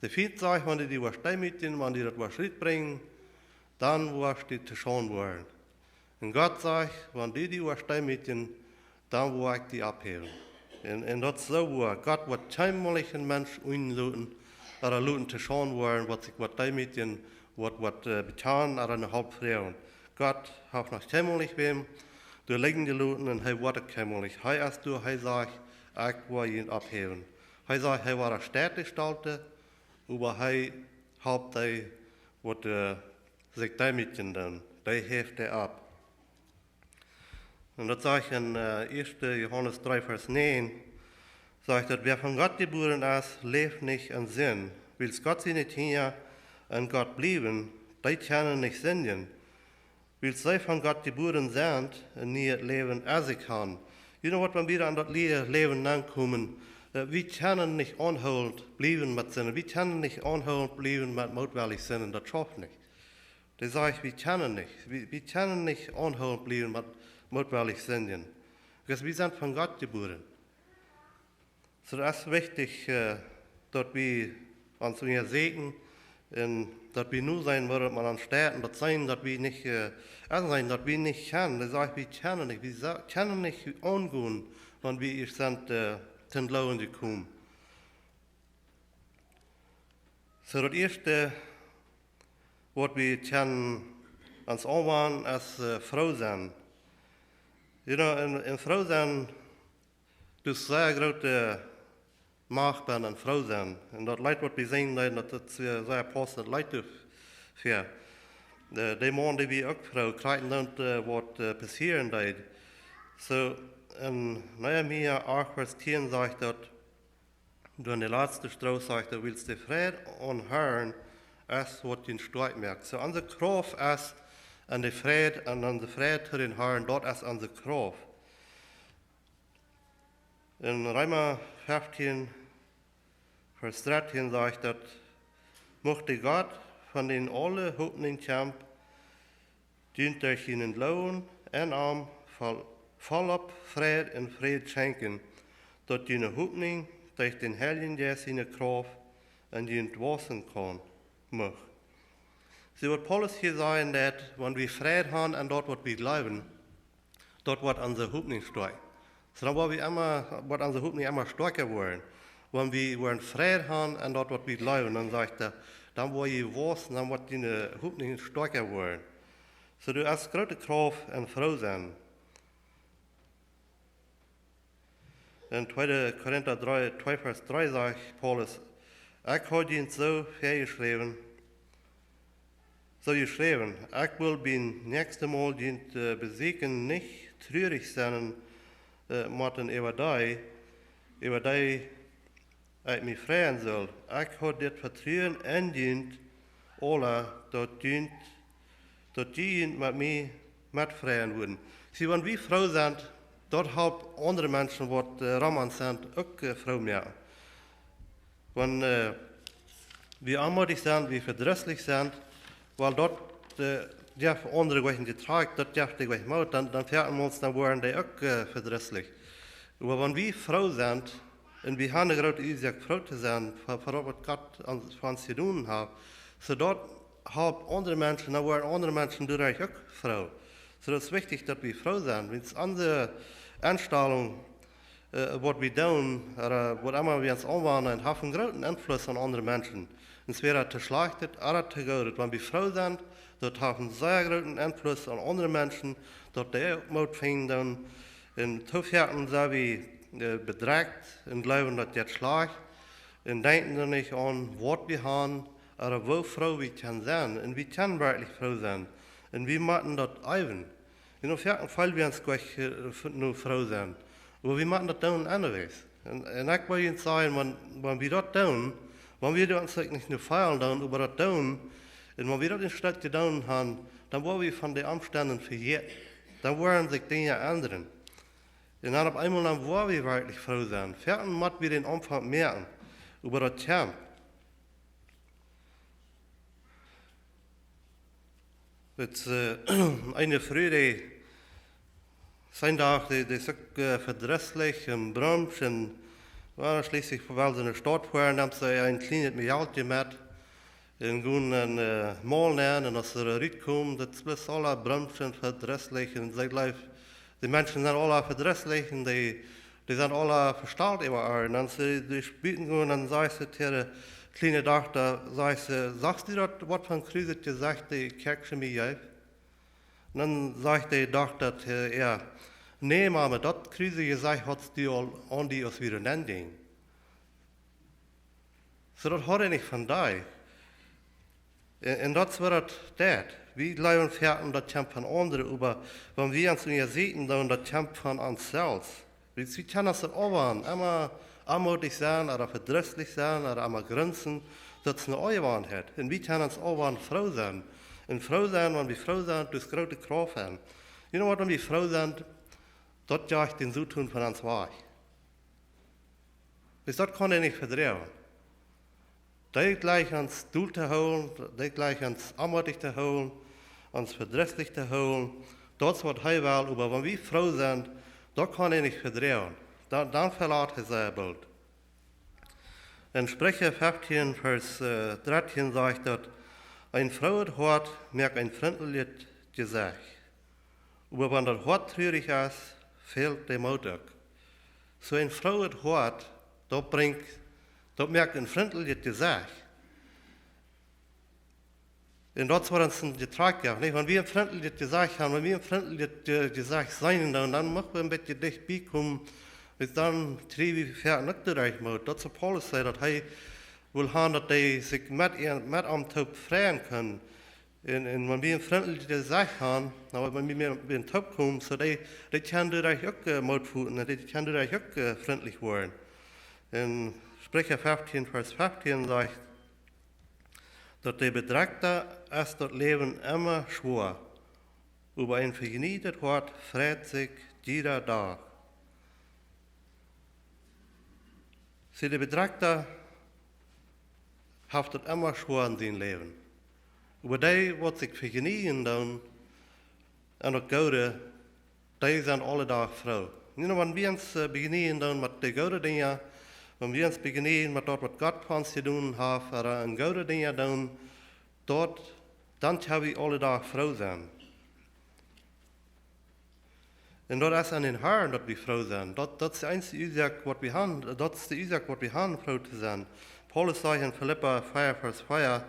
De Fient sajcht, wan du die woascht deemootjen, wan du daut woascht rutbrinjen, dan woascht du to Schaund woaren. Un Gott sajcht, wan du die woascht deemootjen, dan woa ekj die opphäwen. Un, un daut es soo woa. Gott woat kjeenmol een Mensch unloten, ooda loten to Schaund woaren, waut sikj woat deemootjen, waut, waut, äh, bekjanen, ooda ne Help froagen. Gott haft noch kjeenmol wäm doa lijen jeloten un hee woat uk kjeenmol. Hee es doa, hee sajcht, ekj woa junt opphäwen. Hee sajcht, hee woat de Stolte, oba hee halpt dee, waut, äh, sikj deemootjen doonen, dee heft hee opp. Un daut sajcht en, äh, ieeschte Johanes dree Varsch näajen, sajcht daut, wäa von Gott jebuaren es, läft nich en Sind. Wiels Gott siene Kjinja en Gott bliewen, dee kjennen nich sindjen. Wiels see von Gott jebuaren sent un nieet Läwen en sikj han. You know what, wan wie aun daut lee-, Läwen aunkomen, äh, wie kjennen nich aunhoolent bliewen met sinden. Wie kjennen nich aunhoolent bliewen met mootwellich sinden. Daut schauft nich. Dee sajcht, wie kjennen nich. Wie, wie kjennen nich aunhoolent bliewen met mootwellich sindjen. Because wie sent von Gott jebuaren. Soo, daut es wichtich, äh, daut wie ons unjasäkjen un daut wie nu seenen, wua daut mau aun steit, un daut seenen, daut wie nich, äh, enseenen, daut wie nich kjennen. Dee sajcht, wie kjennen nich, wie sa-, kjennen nich aungonen, wan wie ieescht sent, äh, tom Gloowen jekomen. Soo, daut ieeschte, waut wie kjennen ons aunwanen, es, äh, froo sennen. You know, un, un froo sennen, daut es sea groote Macht bie een froo sennen. Un daut Leet, waut wie sinjen deeden, daut, daut es sea, sea pausent Leet doafäa. De, de Maun, dee wia uk froo, krakjt daut, äh, waut, äh, passieren deed. Soo, en Nehemia acht Varsch tieen sajcht daut, doa en de latste Stroof sajcht daut, wiels de Fräd aum Harn es, waut junt stoakj moakt. Soo, onse Krauft es en de Fräd, un onse Fräd to dän Harn, daut es onse Krauft. En Reema feftieen, Varsch dartieen sajcht daut, mucht de Gott, von dän aule Hopninj kjemt, junt derch äaren Gloowen aun am voll, voll opp Fräd un Fräd schenkjen, daut june Hopninj derch dän Heiljen Jeist siene Krauft en junt wausen kaun, mucht. See, waut Paulus hia sajen deit, wan wie Fräd han aun daut, waut wie jleewen, daut woat onse Hopninj stoakj. Soo dan woa wie emma, woat onse Hopninj emma stoakja woaren. Wan wie woaren Fräd han aun daut, waut wie jleewen, dan sajcht hee, dan woa jie wausen, dan woat june Hopninj stoakja woaren. Soo, daut es groote Krauft en froo sennen. En tweede Korinta dree, twee Varsch dree sajcht Paulus, ekj hab junt soo väajeschräwen, soo jeschräwen, ekj well biem näakjsten Mol junt, äh, besieekjen nich trurich sennen, äh, motten äwa dee, äwa dee ekj mie freien sull. Ekj hab dit Vetruen en junt aula, daut junt, daut jie junt met mie metfreien wudden. See, wan wie froo sent, daut halpt aundre Menschen, waut, äh, rom ons sent, uk, äh, froo moaken. Wan, äh, wie aunmoodich sent, wie vedrisslich sent, wiels daut, äh, jeft aundre goanich en Jetrajcht, daut jeft dee goanich Moot, dan, dan fält ons, dan woaren dee uk, äh, vedrisslich. Oba wan wie froo sent, un wie han eene groote Uasoak froo to sennen, fa, fa daut, waut Gott ons, fa ons jedonen haft, soo daut halpt aundre Menschen, dan woaren aundre Menschen doaderch uk froo. Soo daut es wichtich, daut wie froo sent. Wiels onse Enstalunk, äh, waut wie doonen, ooda waut emma wie ons aunwanen, haft eenen grooten Enfluss aun aundre Menschen. Entwäda to schlajchtet ooda to goodet. Wan wie froo sent, daut haft eenen sea grooten Enfluss aun aundre Menschen, daut dee uk Moot finjen doonen. Un too foaken sent wie, äh, bedrekjt un jleewen, daut jeit schlajcht. Un denkjen doa nich aun, waut wie han, ooda woo froo wie kjennen sennen. Un wie kjennen werkjlich froo sennen. Un wie motten daut eewen. Un dan foaken feelen wie ons goanich, äh, f-, no froo sennen. Oba wie motten daut doonen anyways. Un, un ekj well junt sajen, wan, wan wie daut doonen, wan wie ons uk nich no feelen doonen, oba daut doonen, un wan wie daut een Stoot jedonen han, dan woa wie von de Omstend vejäten. Dan woaren sikj Dinja endren. Un dan opp eemol dan woa wie werkjlich froo sennen. Foaken mott wie dän Aunfank moaken, oba daut kjemt. Daut, äh, eene Fru, dee, een Dach, dee, dee es uk, äh, vedrisslich un bromsch un, jo, schlieslich well see no de Staut foaren, nemt see een kjlienet Mejalkje met. Un gonen en, äh, Mol nenn, un aus see rutkomen, daut es bloos aula brumsch un vedrisslich, un see jleewen, de Menschen sent aula vedrisslich, un dee, dee sent aula vestalt äwa äa. Un aus see, dee späden gonen, dan sajcht see to äare kjliene Dochta, sajcht see: "Sachst du daut, waut fa een kruset Jesecht de Kjäakjsche mie jeef?" Un dan sajcht de Dochta to äa: "Nä, Mame, daut kruset Jesecht haudst du aul aun die, aus wie doa nenn jinjen." Soo, daut haud hee nich von die. Un, un daut es waut daut deit. Wie jleewen foaken, daut kjemt von aundre, oba wan wie ons unjasieekjen, dan daut kjemt von ons selfst. Wie, wie kjennen ons daut aunwaunen, emma aunmoodich sennen, ooda vedrisslich sennen, ooda emma grunzen, daut es eene Aunwauntheit. Un wie kjennen ons aunwaunen froo sennen. Un froo sennen, wan wie froo sent, daut es groote Krauft aun. You know what, wan wie froo sent, daut jeit dän Soton von ons wajch. Wiels daut kaun hee nich vedroagen. Dee jlikjt ons dol to hoolen, dee jlikjt ons aunmoodich to hoolen, ons vedrisslich to hoolen. Daut es waut hee well, oba wan wie froo sent, daut kaun hee nich vedroagen. Dan, dan velat hee sikj boolt. En Spricha feftieen, Varsch, äh, dartieen sajcht daut: "Een frooet Hoat moakt een frintlichet Jesecht. Oba wan daut Hoat trurich es, fält de Moot uk." Soo een frooet Hoat, daut brinjt, daut moakt een frintlichet Jesecht. Un daut es waut ons een Jetrajcht jeft, nich? Wan wie een frintlichet Jesecht haben, wan wie een frintlichet Je-, Jesecht seenen, dan, dan mott wie een bät dicht bie komen, wiels dan kjrie wie foaken uk de Moot. Daut es waut Paulus säd, daut hee well haben, daut dee sikj met, met am toop freien kjennen. Un, un wan wie een frintlichet Jesecht haben, nu, wan wie met, met toop komen, soo dee, dee kjennen doaderch uk, äh, Moot foten, un dee kjennen doaderch uk, äh, frintlich woaren. En Spricha feftieen, Varsch feftieen sajcht, daut de Bedrekjta es daut Läwen emma schwoa, oba een vejnieetet Hoat freit sikj jieda Dach. See, de Bedrekjta haft daut emma schwoa en sien Läwen. Oba dee, waut sikj vejnieejen doonen aun daut Goode, dee sent aule Doag froo. You know, wan wie ons, äh, vejnieejen doonen met de goode Dinja, wan wie ons vejnieejen met daut, waut Gott fa ons jedonen haft, ooda aun goode Dinja doonen, daut, dan kjenn wie aule Doag froo sennen. Un daut es aun dän Harn, daut wie froo sent. Daut, daut es de eensje Uasoak, waut wie haben, daut es de Uasoak, waut wie haben, froo to sennen. Paulus sajcht en Filippa vea, Varsch vea,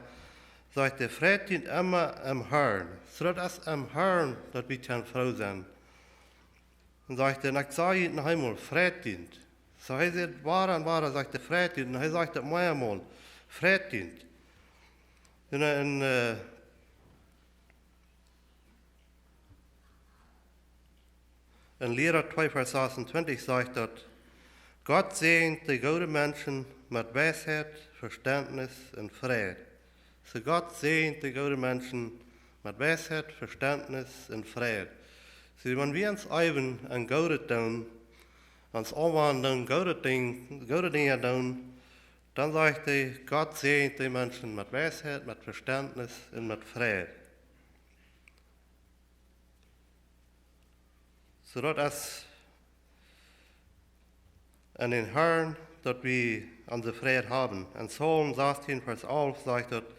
sajcht hee: "Freit junt emma em Harn." Soo, daut es em Harn, daut wie kjennen froo sennen. Un sajcht hee: "Un ekj saj junt noch eemol, freit junt." Soo, hee sajcht wada un wada, sajcht hee: "Freit junt." Un hee sajcht daut meamol: "Freit junt." Un, äh, en, äh, En Liera twee, Varsch sasuntwintich sajcht daut: "Gott säajent de goode Menschen met Weisheit, Vestentnis un Fräd." Soo, Gott säajent de goode Menschen met Weisheit, Vestentnis un Fräd. Soo, wan wie ons eewen aun Goodet doonen, ons aunwenjen, goode Dinj-, goode Dinja doonen, dan sajcht hee: "Gott säajent de Menschen met Weisheit, met Vestentnis un met Fräd." Soo, daut es aun dän Harn, daut wie onse Fräd haben. En Psalm sastieen, Varsch alf sajcht daut: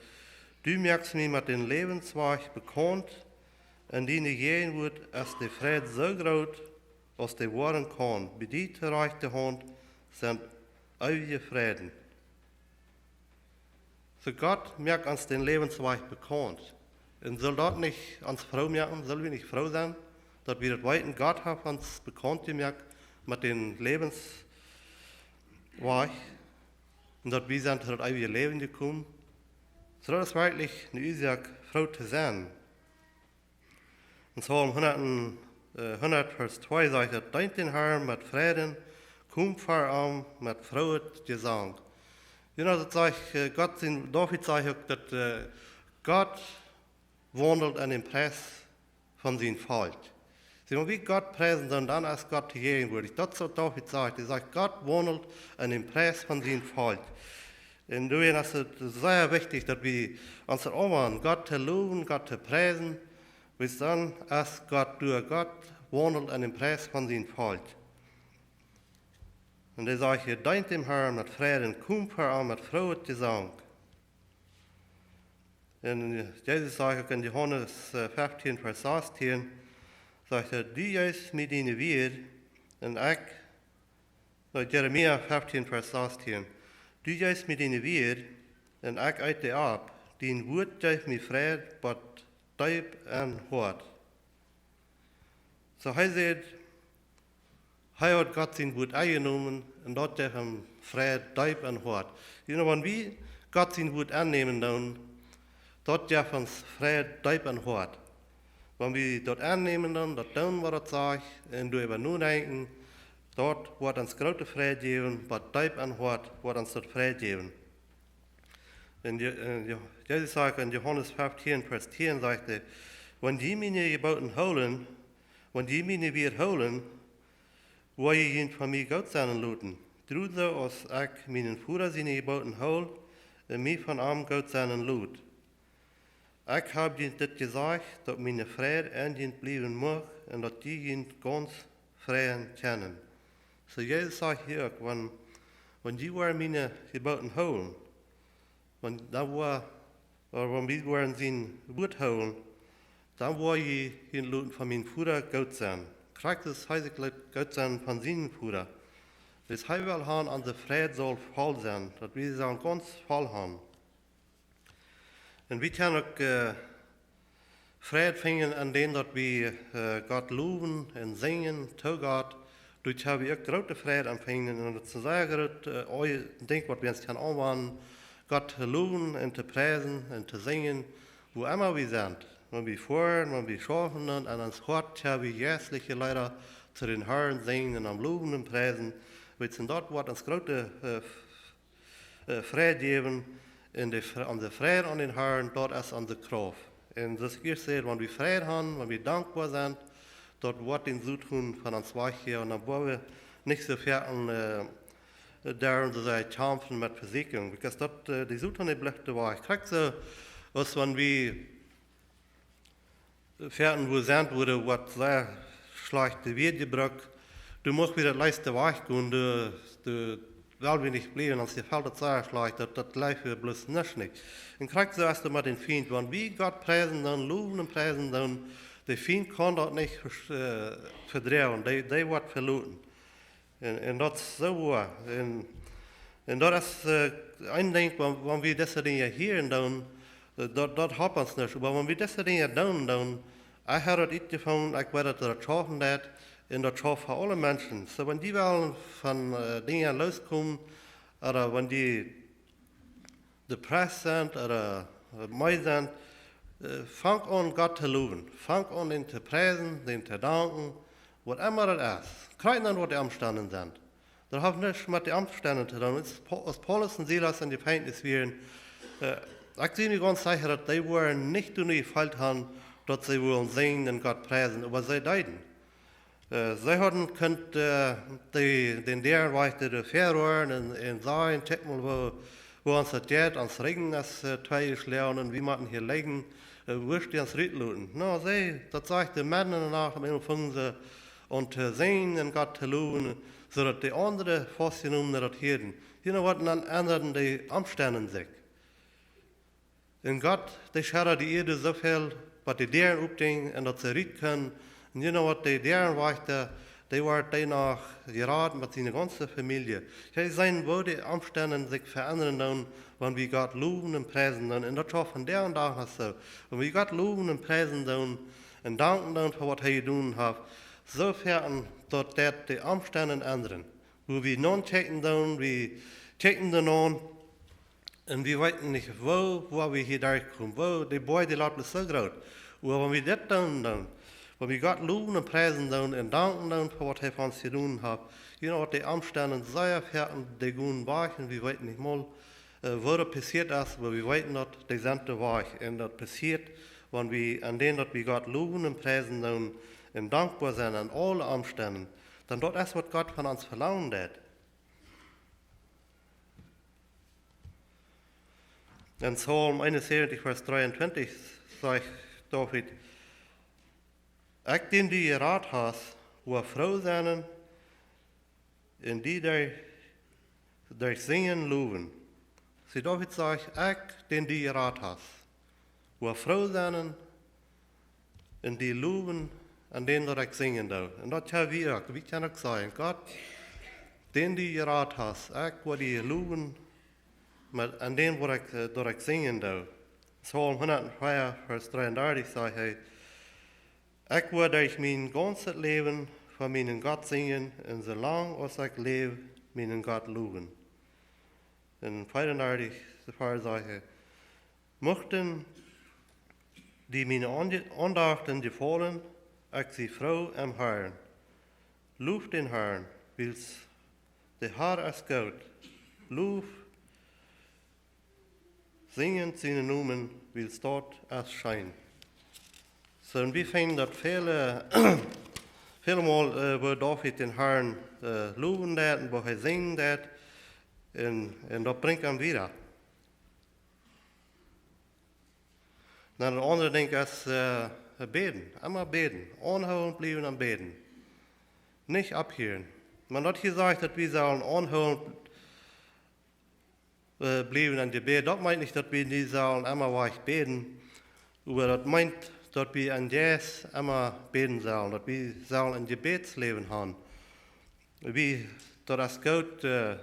"Du moakst mie met dän Läwenswajch bekaunt, en diene Jäajenwoat es de Fräd soo groot, aus dee woaren kaun. Bie die to rajchte Haunt sent eewje Fräden." Soo, Gott moakt ons dän Läwenswajch bekaunt. Un saul daut nich ons froo moaken? Sell wie nich froo sennen, daut wie daut weeten, Gott haft ons bekaunt jemoakt met dän Läwenswajch, un daut wie sent to daut eewje Läwen jekomen? Soo, daut es werkjlich eene Uasoak, froo to sennen. En Psalm hundat, äh, hundat, Varsch twee sajcht daut: "Deent dän Harn met Freiden, komt ver am met frooet Jesank." You know, daut sajcht, äh, Gott sien, David sajcht uk daut, äh, Gott waundelt aun dän Pries von sien Volkj. See, wan wie Gott priesen, dan, dan es Gott doa jäajenwoatich. Daut es waut David sajcht. Hee sajcht: "Gott waundelt aun dän Pries von sien Volkj." Un doawäajen es et sea wichtich, daut wie ons daut aunwenjen, Gott to lowen, Gott to priesen, wiels dan es Gott doa, Gott waundelt aun dän Pries von sien Volkj. Un hee sajcht hia: "Deent dän Harn met Freiden, komt ver am met frooet Jesank." Un Jesus sajcht uk en Johanes äh, feftieen, Varsch sastieen, sajcht hee: "Du jeefst mie diene Wieed un ekj", äh, Jeremia feftieen, Varsch sastieen: "Du jeefst mie diene Wieed un ekj eet dee opp. Dien Wuat jeef mie Fräd bat deep em Hoat." Soo hee sajcht, hee haud Gott sien Wuat aunjenomen un daut jeef am Fräd deep em Hoat. You know, wan wie Gott sien Wuat aunnämen doonen, daut jeft ons Fräd deep em Hoat. Wan wie daut aunnämen doonen, daut doonen waut daut sajcht un doaräwa nodenkjen, daut woat ons groote Fräd jäwen, bat deep em Hoat woat ons daut Fräd jäwen. En Je-, en Je-, Jesus sajcht en Johanes feftieen, Varsch tieen, sajcht hee: "Wan jie miene Jebooten hoolen, wan jie miene Wieed hoolen, woa jie junt von mie goot sennen loten. Doaderch, aus ekj mienen Voda siene Jebooten hool un mie von am goot sennen lot. Ekj hab junt dit jesajcht, daut miene Fräd en junt bliewen mucht un daut jie junt gaunz freien kjennen." Soo Jesus sajcht hia uk, wan, wan jie woaren miene Jebooten hoolen, wan, dan woa, ooda wan wie woaren sien Wuat hoolen, dan woa jie junt loten von mienen Voda goot sennen. Krakjt soo aus hee sikj lat goot sennen von sienen Voda. Wiels hee well han, onse Fräd saul voll sennen, daut wie sellen gaunz voll han. Un wie kjennen uk äh, Fräd finjen aun dän, daut wie äh, Gott lowen un sinjen to Gott. Doa kjenn wie uk groote Fräd aun finjen. Un daut es een sea groot äh, Dinkj, waut wie ons kjennen aunwenjen, Gott to lowen un to priesen un to sinjen, wua emma wie sent. Wan wie foaren, wan wie schaufen, un aun ons Hoat kjenn wie jeistelje Leeda to dän Harn sinjen un am lowen un priesen. Wiels daut woat ons groote äh, äh, Fräd jäwen, un de Fr-, onse Fräd aun dän Harn, daut es onse Krauft. Un soo aus ekj ieescht säd, wan wie Fräd han, wan wie dankboa sent, daut woat dän Soton von ons wajchjäwen, un dan woa wie nich soo foaken äh, doa soo sea kjamfen met Vesieekjunk. Because daut äh, de Soton, dee blift doa wajch. Krakjt soo aus wan wie foaken wua sent, wua doa woat sea schlajcht Wieed jebrukt, doa mucht wie daut leefst wajchgonen, doa, doa well wie nich bliewen, ons jefelt daut sea schlajcht, daut, daut leeft wie bloos nich, nich. Un krakjt soo es daut met dän Fient, wan wie Gott priesen doonen, lowen un priesen doonen, de Fient kaun daut nich ver-, äh, vedroagen, dee, dee woat veloten. Un, un daut es soo woa. Un, un daut es äh, een Dinkj, wan, wan wie dise Dinja hieren doonen, äh, daut, daut halpt ons nich. Oba wan wie dise Dinja doonen, dan, ekj hab daut utjefungen, ekj weet daut daut schaufen deit, un daut schauft fa aule Menschen. Soo, wan dee wellen von äh, Dinja loskomen, ooda wan dee depressed sent ooda äh, meed sent, äh, fang aun Gott to lowen. Fang aun dän to priesen, dän to danken, waut emma daut es. Krakjt endoont waut de Omstend sent. Daut haft nuscht met de Omstend to doonen. Aus Pa-, aus Paulus un Silas em Jefenkjnis wieren, äh, ekj sie mie gaunz secha, daut dee woaren nich doano jefeelt han, daut see wullen sinjen un Gott priesen, oba see deeden. Äh, see hauden kunt äh, de, dän Däarenwajchta doa väaroaren un, un sajen: "Kjikj mol, woo, woo ons daut jeit, ons Rigjen es äh, tweejeschloagen un wie motten hia lijen, äh, wurscht du ons rutloten?" No, see, daut sajcht, de Menschen en de Nacht, opp eemol fungen see aun to sinjen un Gott to lowen, soo daut de aundre Faustjenomne daut hieeden. You know what, dan endaden de Omstend sikj. Un Gott, dee schedd de Ieed soo väl, waut de Däaren opjinjen un daut see rut kunnen. Un you know what, de Däarenwajchta, dee wort doano jerat met siene gaunze Famielje. Jie seenen, woo de Omstend sikj veendren doonen, wan wie Gott lowen un priesen doonen. Un daut schauft vondoag dän Dach noch soo. Wan wie Gott lowen un priesen doonen un danken doonen fa waut hee jedonen haft, soo foaken daut, daut de Omstend endren. Wua wie nochecken doonen, wie checken doano, un wie weeten nich, woo, woo wie hia derchkomen, woo, de Boaj, dee lat bloos soo groot. Oba wan wie dit doonen, dan, wan wie Gott lowen un priesen doonen un danken doonen fa waut hee fa ons jedonen haft, you know, de Omstend sea foaken, dee gonen wajch un wie weeten nich mol, äh, woo daut passieet es, oba wie weeten daut, dee sent doa wajch. Un daut passieet, wan wie aun dän, daut wie Gott lowen un priesen doonen un dankboa sent aun aule Omstend, dan daut es waut Gott von ons velangen deit. En Psalm eenenzewentig, Varsch dreeuntwintich, sajcht David: "Ekj, dän du jerat hast, woa froo sennen un die derch, derch sinjen lowen." See, David sajcht: "Ekj, dän du jerat hast." Woa froo sennen un die lowen aun dän daut ekj sinjen doo. Un daut ha wie uk. Wie kjennen uk sajen: Gott, dän du jerat hast, ekj woa die lowen, mau aun dän woa ekj, äh, daut ekj sinjen doo. Psalm hundatvier, Varsch dreeundartich sajcht hee: Ekj woa derch mien gaunzet Läwen fa mienen Gott sinjen un soo lang aus ekj läw, mienen Gott lowen. Un veeaundartich, de Varsch sajcht hee: Muchten die miene Aundachten jefaulen, ekj sie froo em Harn. Loft dän Harn, wiels de Har es goot. Loft, sinjet sienen Nomen, wiels daut es scheen. Soo, un wie finjen daut väle, väle Mol, äh, woo David dän Harn, äh, lowen deed un woo hee sinjen deed, un, un daut brinjt am wieda. Dan daut aundre Dinkj es, äh, bäden, emma bäden, aunhoolent bliewen aun bäden. Nich opphieren. Mau daut hia sajcht, daut wie sellen aunhoolent äh, bliewen em Jebäd. Daut meent nich, daut wie nich sellen emma wajch bäden, oba daut meent, daut wie em Jeist emma bäden sellen, daut wie sellen een Jebädsläwen haben. Wie, daut es goot, äh,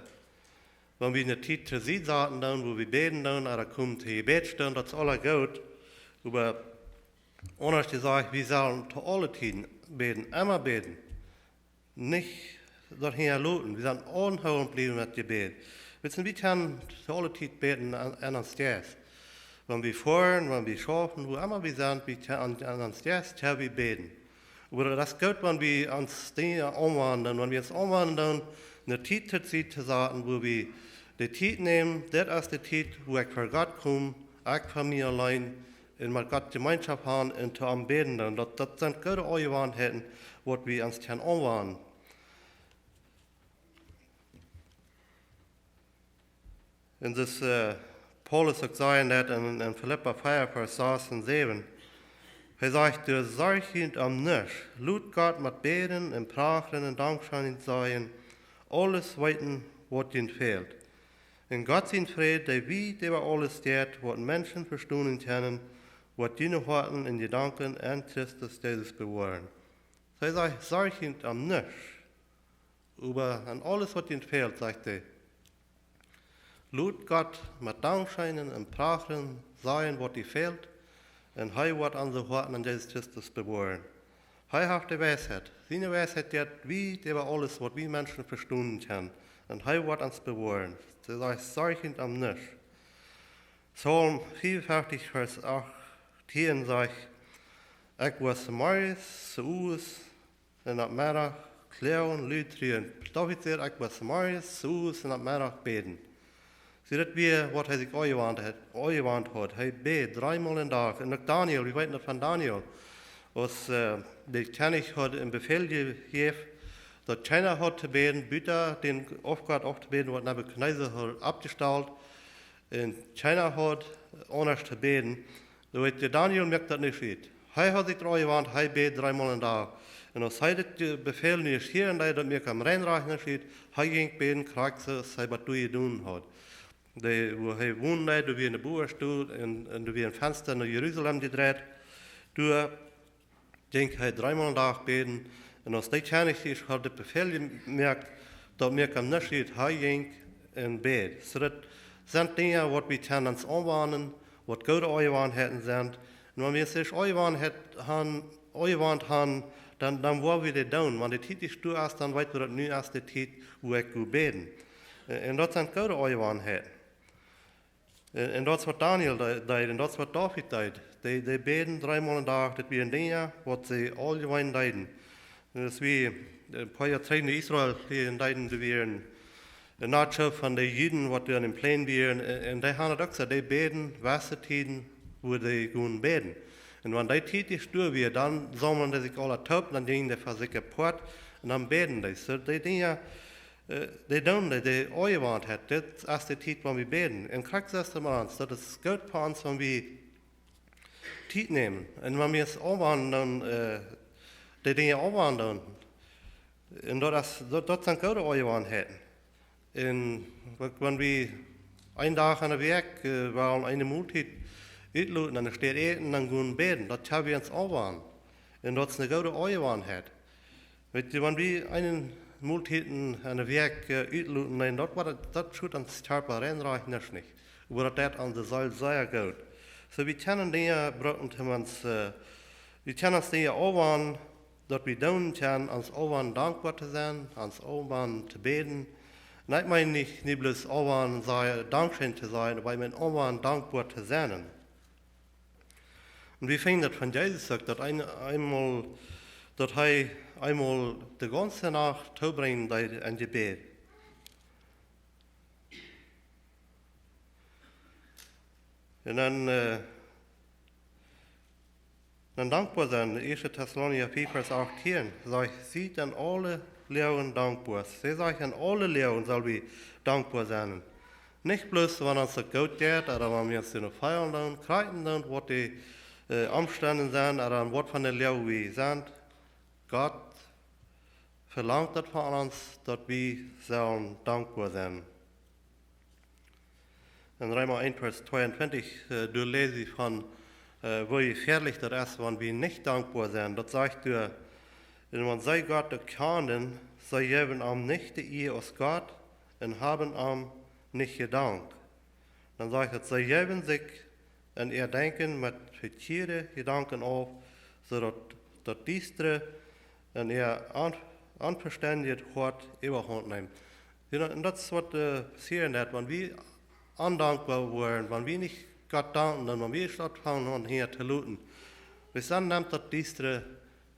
wan wie eene Tiet to Sied saten dan, wua wie bäden dan, ooda komen to Jebäd stonen, daut es aules goot, oba aundasch jesajcht, wie sellen to aule Tieden bäden, emma bäden. Nich daut hinjaloten. Wie sellen aunhoolent bliewen met Jebäd. Weetst, wie kjennen to aule Tiet bäden aun, aun ons Jeist. Wan wie foaren, wan wie schaufen, wua emma wie sent, wie kjennen aun, aun ons Jeist, jo, wie bäden. Oba daut es goot, wan wie ons Dinja aunwenden, wan wie ons aunwenden, eene Tiet to Sied to saten, wua wie de Tiet nämen, dit es de Tiet, wua ekj ver Gott kom, ekj fa mie auleen, un met Gott Jemeenschoft haben un to am bäden. Un daut, daut sent goode Aunjewanheiten, waut wie ons kjennen aunwenden. Un dis, äh, Paulus uk säd daut en, en Filippa vea, Varsch sas un säwen. Hee sajcht: Sorjt junt om nuscht. Lot Gott met Bäden un Prachren un Dankschenen sajen, aules weeten, waut junt fält. Un Gott sien Fräd, dee wiet äwa aules jeit, waut Menschen vestonen kjennen, woat june Hoaten un Jedanken en Christus Jesus bewoaren. Hee sajcht: Sorjt junt om nuscht. Oba aun aules, waut junt fält, sajcht hee, lot Gott met Dankschenen un Prachren sajen, waut junt fält, un hee woat onse Hoaten en Jesus Christus bewoaren. Hee haft de Weisheit. Siene Weisheit jeit wiet äwa aules, waut wie Menschen vestonen kjennen. Un hee woat ons bewoaren. Hee sajcht: Sorjt junt om nuscht. Psalm vea un veatich, Varsch achtieen sajcht: Ekj woa zemorjes, zeowes un aum Meddach kloagen, lud truen. David sajcht: Ekj woa zemorjes, zeowes un aum Meddach bäden. See, daut wia, waut hee sikj aunjewant haud, aunjewant haud. Hee bäd dreemol em Dach. Un uk Daniel, wie weeten daut von Daniel, aus, äh, de Kjennich haud een Befäl jejäft, daut kjeena haud to bäden, buta dän Aufgott aufto bäden, waut Nebukadnezar haud oppjestalt. Un kjeena haud aundasch to bäden. Doa weet je, Daniel moakt daut nich ut. Hee haud sikj doaraun jewant, hee bäd dreemol em Dach. Un aus hee dit, äh, Befäl nu ieescht hieed, daut moakt am rein rajcht nich ut, hee jinkj bäden, krakjt soo aus hee bat doa jedonen haud. Dee, wua hee wond, doa wia een Buastool un, un doa wia een Fensta no Jerusalem jedreit. Doa jinkj hee dreemol em Dach bäden. Un aus dee Kjennich ieescht haud dit Befäl jemoakt, daut moakt am nuscht ut, hee jinkj un bäd. Soo daut sent Dinja, waut wie kjennen ons aunwenden, waut goode Aunjewanheiten sent. Un wan wie ons ieescht aunjewant han, aunjewant han, dan, dan woa wie dee doonen. Wan de Tiet ieescht doa es, dan weet wie, daut nu es de Tiet, wua ekj woa bäden. Äh, un daut sent goode Aunjewanheiten. Un, un daut es, waut Daniel de-, deed, un daut es, waut David deed. Dee, dee bäden dreemol em Dach, daut wieren Dinja, waut see auljemein deeden. Un aus wie, äh, een poa Joa trigj en Israel hia en deeden, doa wieren een Natschof von de Juden, waut doa aun dän Plänen wieren, un, un dee hauden daut uk soo, dee bäden, wesse Tieden, wua dee kunnen bäden. Un wan dee Tiet ieescht doa wia, dan saumelden dee sikj aula toop, dan jinjen dee fa sikj apoat, un dan bäden dee. Soo, dee Dinja, äh, dee doonen dee, dee Aunjewanheit, dit es de Tiet, wan wie bäden. Un krakjt soo es daut met ons, daut es goot fa ons, wan wie Tiet nämen. Un wan wie ons aunwenden, äh, dee Dinja aunwenden. Un daut es, daut, daut sent goode Aunjewanheiten. Un wa-, wan wie een Dach enne Wäakj, äh, wellen eene Moltiet utloten, dan steit äten, dan gonen bäden. Daut haben wie ons aunjewoant. Un daut es eene goode Aunjewanheit. Weet jie, wan wie eene Moltiet enne Wäakj utloten, nä, daut woat, daut schut ons Kjarpa rein rajcht nich. Oba daut deit onse Seel sea goot. Soo, wie kjennen Dinja brucken, om ons, wie kjennen ons Dinja aunjewoant, daut wie doonen kjennen, ons aunjewoant dankboa to sennen, ons aunjewoant to bäden. Un ekj meen nich, nich bloos aunjewoant sajen, Dankscheen to sajen, oba ekj meen aunjewoant dankboa to sennen. Un wie finjen daut von Jesus uk, daut een, eemol, daut hee eemol de gaunze Nacht toobrinjen deed aun Jebäd. Un dan, dan dankboa sennen. Ieeschte Tessalonicha fiew, Varsch achttieen, sajcht: "Siet en aule Loagen dankboa." See sajcht, en aule Loagen sell wie dankboa sennen. Nich bloos, wan ons daut goot jeit, ooda wan wie ons doa feelen doonen, krakjt dan, waut de Omstend sent, ooda waut fa eene Loag wie sent. Gott velangt daut von ons, daut wie sellen dankboa sennen. En Reema eent, Varsch tweeuntwintich, doa läs wie von, woo jefäalich daut es, wan wie nich dankboa sent. Daut sajcht doa: "Un wan see Gott uk kjanden, see jeewen am nich de Ea aus Gott un haben am nich jedankt." Dan sajcht daut: "See jeewen sikj en äa Denkjen met vekjieede Jedanken auf, soo daut daut Diestre en äa onvestendjet Hoat Äwahaunt neem." Un daut es waut passieren deit, wan wie ondankboa woaren, wan wie nich Gott danken, dan wan wie daut aunfangen aun hia to loten, bat dan nemt daut Diestre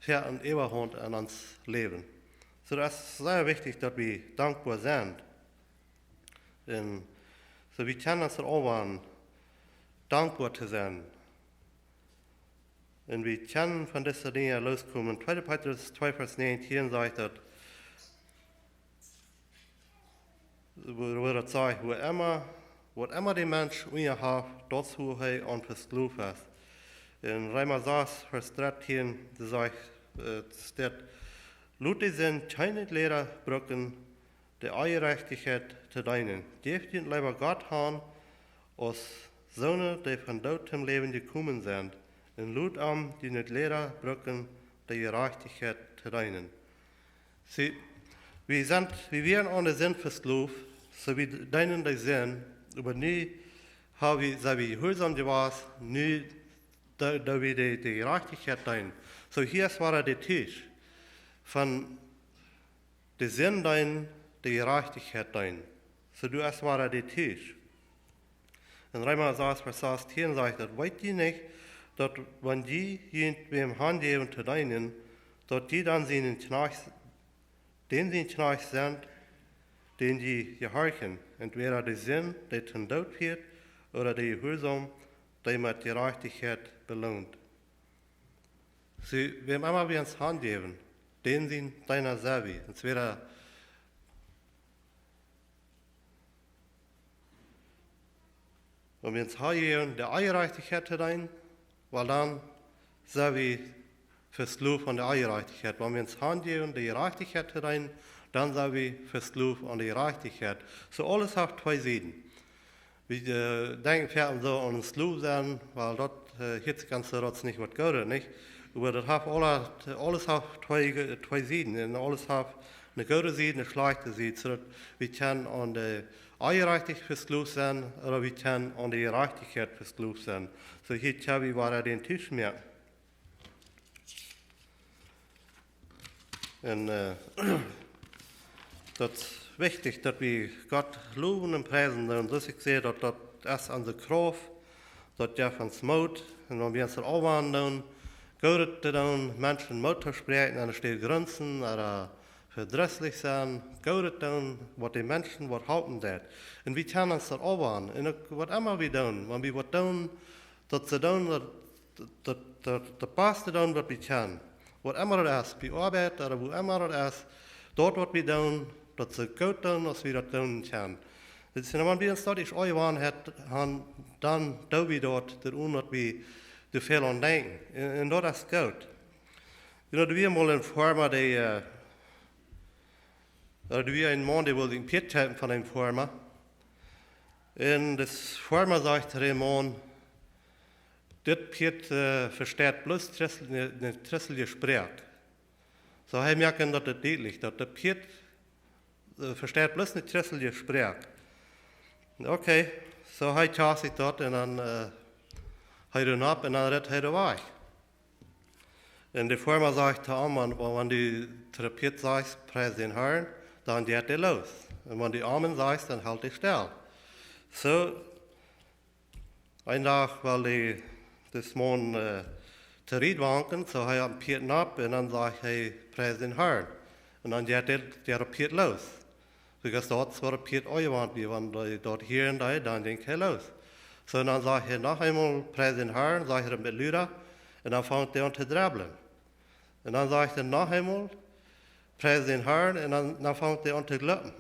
väa Äwahaunt en ons Läwen. Soo, daut es sea wichtich, daut wie dankboa sent. Un soo, wie kjennen ons aunjewoant dankboa to sennen. Un wie kjennen von dise Dinja loskomen. Tweede Petrus twee, Varsch näajentieen sajcht daut, woo, woo daut sajcht: "Woo emma, waut emma de Mensch unja haft, daut es woo hee aun vesklooft es." En Reema sas, Varsch dartieen, doa sajcht, steit: "Lot de Sind kjeen Läda brucken, de Onjerajchtichkjeit to deenen. Jäft junt leewa Gott han, aus soone, dee von Doot toom Läwen jekomen sent, un lot am junt nich Läda brucken, de Jerajchtichkjeit to deenen." See, wie sent, wie wieren aun de Sind vesklooft, soo wie deenen de Sind, oba nu ha wie, sent wie jehuarsom jewast, nu doo, doo wie de, de Jerajchtichkjeit deenen. Soo, hia es wada de Tiet von de Sind deenen, de Jerajchtichkjeit deenen. Soo, doa es wada de Tiet. En Reema sas, Varsch sastieen sajcht daut: "Weet jie nich, daut wan jie junt wäm hanjäwen to deenen, daut jie dan sienen Kjnajcht, dän sien Kjnajcht sent, dän jie jehorchen, entwäda de Sind, dee toom Doot fieet, ooda de Jehuarsom, dee met Jerajchtichkjeit beloont?" Soo, wäm emma wie ons hanjäwen, dän sien Deena sent wie. Entwäda wan wie ons hanjäwen, de Onjerajchtichkjeit to deenen, wiels dan sent wie vesklooft aun de Onjerajchtichkjeit. Wan wie ons hanjäwen, de Jerajchtichkjeit to deenen, dan sent wie vesklooft aun de Jerajchtichkjeit. Soo, aules haft twee Sieden. Wie denkjen väl soo aun Sloow sennen, wiels daut, hia es gaunz soo, daut es nich waut Goodet, nich? Oba daut haft aule, aules haft twee, twee Sieden. Un aules haft eene goode Sied, eene schlajchte Sied, soo daut wie kjennen aun de Onjerajchtichkjeit vesklooft sennen, ooda wie kjennen aun de Jerajchtichkjeit vesklooft sennen. Soo, hia kjenn wie wada dän Tiet moaken. Un daut es wichtich, daut wie Gott lowen un priesen doonen. Soo aus ekj säd, daut, daut es onse Krauft, daut jeft ons Moot. Un wan wie ons daut aunjewoant doonen, Goodet to doonen, Menschen Moot to spräakjen, enne Städ grunzen ooda vedrisslich sennen, Goodet doonen, waut de Menschen waut halpen deit. Un wie kjennen ons daut aunjewoant. Un uk waut emma wie doonen, wan wie waut doonen, daut to doonen, daut, daut, daut, daut baste doonen, waut wie kjennen. Waut emma daut es, bie Oabeit ooda wua emma daut es, daut, waut wie doonen, daut soo goot doonen, aus wie daut doonen kjennen. Daut es, wan wie ons daut ieescht aunjewoant han, dan doo wie daut, daut, onen daut wie doa väl aun denkjen. Un, un daut es goot. Jie know, doa wia mol een Foarma, dee, doa wia een Maun, dee wull sikj een Pieet kjeepen von een Foarma. Un dis Foarma sajcht to dän Maun: dit Pieet äh, vesteit bloos Christ, ne, ne christelje Sproak. Soo hee moakt daut dietlich, daut dit Pieet äh, vesteit bloos ne christelje Sproak. Okay, soo hee kjast sikj daut un dan äh, hee doa nopp un dan rett hee doa wajch. Un de Foarma sajcht to am: "Wan, wan du to daut Pieet sajchst: Preis dän Harn, dan jeit dee loos. Un wan du Amen sajchst, dan helt dee stell." Soo, een Dach well dee, dis Maun äh, to Riet wanken, soo hee opp daut Pieet nopp un dan sajcht hee: "Preis dän Harn." Un dan jeit dee, jeit daut Pieet loos. Because daut es waut daut Pieet aunjewant wia, wan dee daut hieed, dan jinkj hee loos. Soo, un dan sajcht hee noch eemol: "Preis dän Harn", sajcht hee met luda, un dan fangt dee aun to drebblen. Un dan sajcht hee noch eemol: "Preis dän Harn", un dan, dan fangt dee aun to glupen.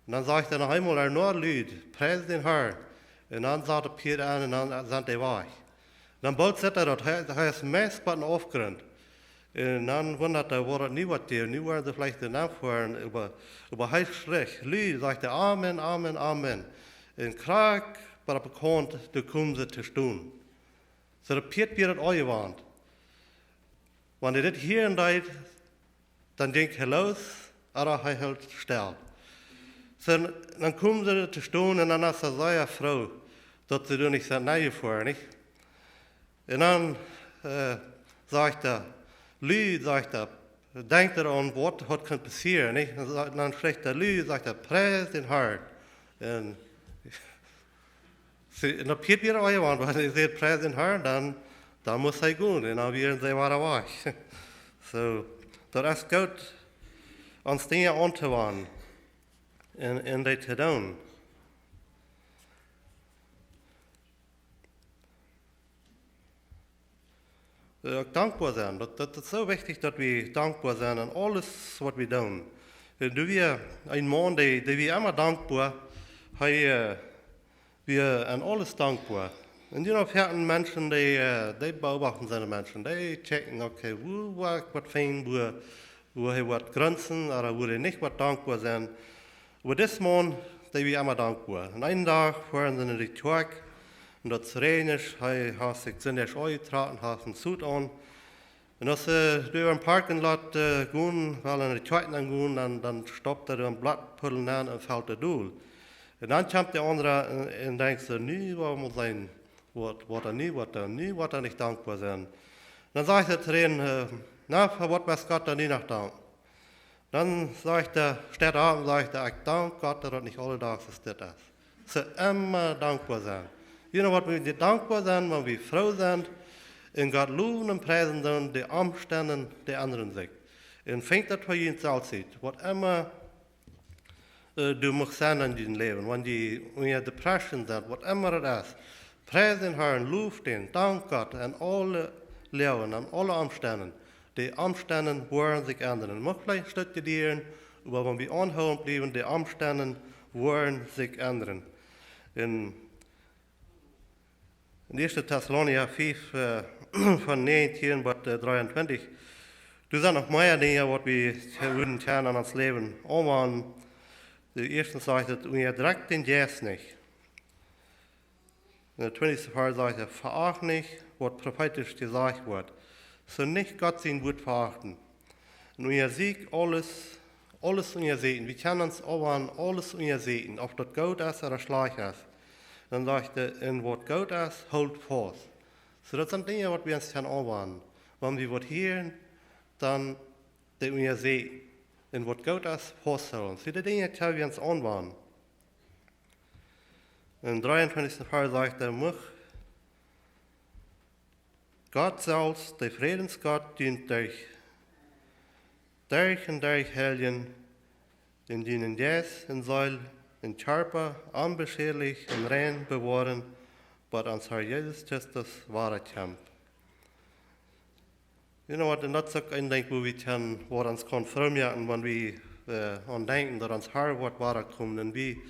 Un dan sajcht hee noch eemol: "Ea no lud, preis dän Harn." Un dan sat daut Pieet aun un dan sent dee wajch. Dan boolt sitt hee daut, hee, hee es meist bie een Aufgrunt. Un dan wundat hee, woat daut nu waut dee, nu woaren see veleicht doa nopp foaren, oba, oba hee schrikjt. "Lud", sajcht hee, "Amen, amen, amen." Un krakjt bie daut Bekaunt, doa kjeemen see to stonen. Soo daut Pieet wia daut aunjewant. Wan hee dit hieren deed, dan jinkj hee loos, ooda hee helt stell. Soo, dan kjeemen see to stonen un dan es hee sea froo, daut see doa nich sent nenjefoaren, nich? Un dan äh, sajcht hee: "Lud", sajcht hee, denkjt hee aun waut haud kunt passieren, nich? Un sa-, dan schrikjt hee: "Lud", sajcht hee, "preis dän Harn." Un see, un daut Pieet wia aunjewant, wan hee säd: "Preis dän Harn", dan, dan must hee gonen. Un dan wieren see wada wajch. Soo, daut es goot, ons Dinja auntowanen un, un dee to doonen. Äh, uk dankboa sennen. Daut, daut es soo wichtich, daut wie dankboa sennen aun aules waut wie doonen. Äh, doa wia een Maun, dee, dee wia emma dankboa. Hee äh, wia aun aules dankboa. Un jie know, foaken Menschen, dee, äh, dee beobachten siene Menschen. Dee checken, okay, woo woa ekj waut finjen, woo, woo hee woat grunzen, ooda woo hee nich woat dankboa sennen. Oba dis Maun, dee wia emma dankboa. Un een Dach foaren see no de Kjoakj, un daut räajent, hee haud sikj sindach aunjetrocken, haud een Sot aun. Un aus see äh, derch een parking lot äh, gonen, well enne Kjoakj nengonen, dan, dan stopt hee een Blattpuddel nenn un felt doa dol. Un dan kjemt de aundra un, un denkjt soo: "Nu woa wie mol seenen, waut, waut hee nu, waut hee nu, waut hee nich dankboa sennen." Dan sajcht hee to dän: Äh, "Na, fa waut best Gott dan nu noch dankboa?" Dan sajcht hee, steit hee opp un sajcht hee: "Ekj dank Gott, daut daut nich aule Doag soo stell es." Soo emma dankboa sennen. Jie know waut, wie dankboa sennen, wan wie froo sent un Gott lowen un priesen, dan de Omstend, dee endren sikj. Un finjt daut fa junt selfst ut. Waut emma äh, du muchst sennen en dien Läwen, wan du unja Depression sitst, waut emma daut es, pries dän Harn, low dän, dank Gott en aule Loagen, en aule Omstend. De Omstend woaren sikj endren. Mucht veleicht een Stootje dieren, oba wan wie aunhoolen bliewen, de Omstend woaren sikj endren. En, en ieeschte Tessalonicha fiew, äh, von näajentieen bat, äh, dreeuntwintich. Doa sent noch mea Dinja, waut wie wudden kjennen aun ons Läwen aunwanden. De ieeschte sajcht daut: "Unjadrekjt dän Jeist nich." En de twintichste Varsch sajcht hee: "Veacht nich, waut profeetisch jesajcht woat." Soo nich Gott sien Wuat veachten. Un unjasieekjt aules, aules unjasieekjen. Wie kjennen ons aunwanden aules unjasieekjen, auf daut goot es ooda schlajcht es. Dan sajcht hee: "Un waut goot es, hoolt faust." Soo, daut sent Dinja, waut wie ons kjennen aunwanden. Wan wie waut hieren, dan dee unjasieekjen. Un waut goot es, fausthoolen. Soo, dee Dinja kjenn wie ons aunwanden. En dreeuntwintichste Varsch sajcht hee: "Mucht Gott selfst, de Frädensgott, dien derch, derch un derch heiljen, en dienen Jeist, en Seel, en Kjarpa, onbeschädlich un rein bewoaren, bat ons Har Jesus Christus wada kjemt." Jie know waut, un daut es uk een Dinkj, wua wie kjennen, waut ons kaun froo moaken, wan wie, äh, aun denkjen, daut ons Har woat wada komen. Un wie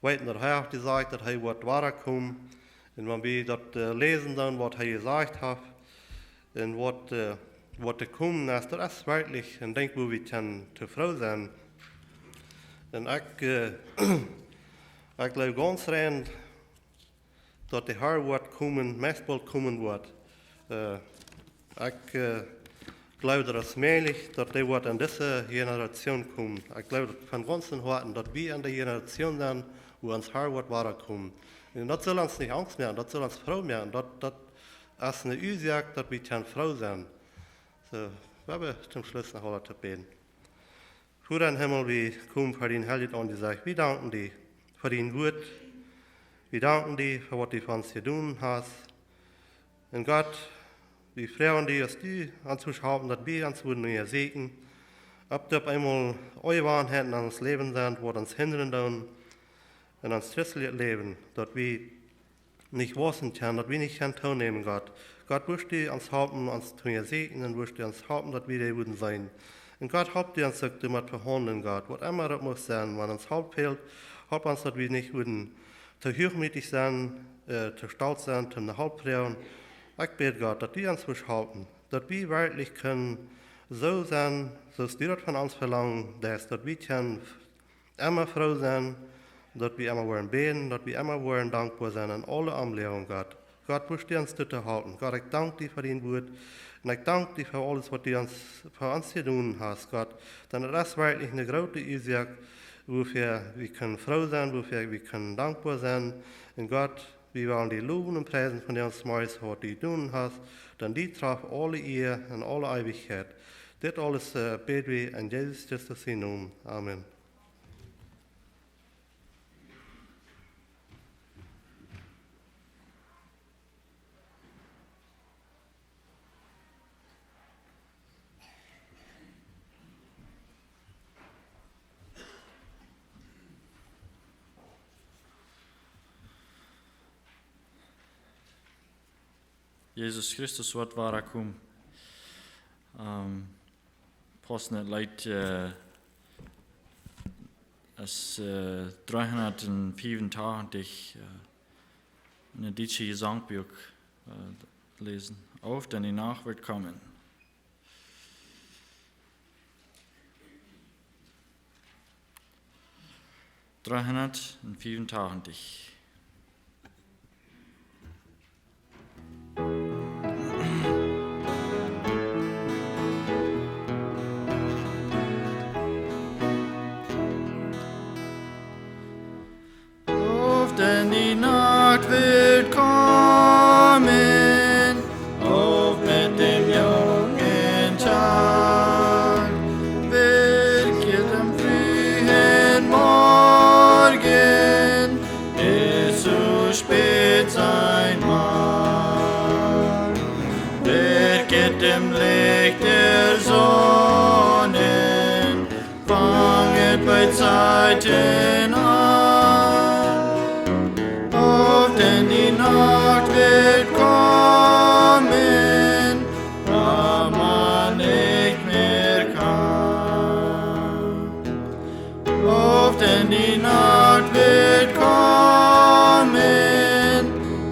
weeten, daut hee haft jesajcht, daut hee woat wada komen. Un wan wie daut, äh, läsen dan, waut hee jesajcht haft, un waut, äh, waut to komen es, daut es werkjlich een Dinkj, wua wie kjennen tofräd sennen. Un ekj, äh, ekj jleew gaunz rein, daut de Herr woat komen, meist boolt komen woat. Äh, ekj, äh, jleew, daut es mäajlich, daut dee woat en dise Generation komen. Ekj jleew, daut von gaunzem Hoaten, daut wie en de Generation sent, wua ons Herr woat wada komen. Un daut saul ons nich Angst moaken, daut saul ons froo moaken. Daut, daut es eene Uasoak, daut wie kjennen froo sennen. Soo, wie haben toom Schluss noch aula to bäden. Voda em Himmel, wie komen ver dien heiljet Aunjesecht. Wie danken die fa dien Wuat. Wie danken die fa waut du fa ons jedonen hast. Un Gott, wie froagen die, aus du ons wurscht halpen, daut wie ons wudden unjasieekjen, auf doa eemol aule Waunheiten en ons Läwen sent, waut ons hindren doonen en ons christeljet Läwen, daut wie nich wausen kjennen, daut wie nich kjennen toonämen, Gott. Gott, wurscht du ons halpen, ons to unjasieekjen, un wurscht du ons halpen, daut wie dee wudden seenen. Un Gott, halp du ons uk doamet to haundlen, Gott. Waut emma daut mucht sennen, wan ons Help fält, halp ons, daut wie nich wudden too huachmootich sennen, äh, too stolt sennen, toom no Help froagen. Ekj bäd, Gott, daut du ons wurscht halpen, daut wie werkjlich kjennen soo sennen, soo aus du daut von ons velangen deist, daut wie kjennen emma froo sennen, daut wie emma woaren bäden, daut wie emma woaren dankboa sennen en aule Omstend, Gott. Gott, wurscht du ons doatoo halpen. Gott, ekj dank die fa dien Wuat. Un ekj dank die fa aules, waut du ons, fa ons jedonen hast, Gott. Dan daut es werkjlich eene groote Uasoak, wuafäa wie kjennen froo sennen, wuafäa wie kjennen dankboa sennen. Un Gott, wie wellen die lowen un priesen von dän Schmeiß, waut du jedonen hast. Dan die traft aule Ea un aule Eewichkjeit. Dit aules, äh, bäd wie en Jesus Christus sienen Nomen. Amen. Jesus Christus woat wada komen. Ähm, Paulus, daut Leet, äh, es, äh, dreehundatfiefuntachentich, äh, en daut dietsche Jesangbuak, äh, läsen. Auf, denn die Nacht wird kommen. Dreehundatfiefuntachentich. Auf, denn die Nacht wird kommen, auf mit dem jungen Tag, wecket am frühen Morgen, es zu spät sein mag. Wecket im Licht der Sonne, fanget beizeiten an. Auf, denn die Nacht wird kommen, da man nicht mehr kann. Auf, denn die Nacht wird kommen,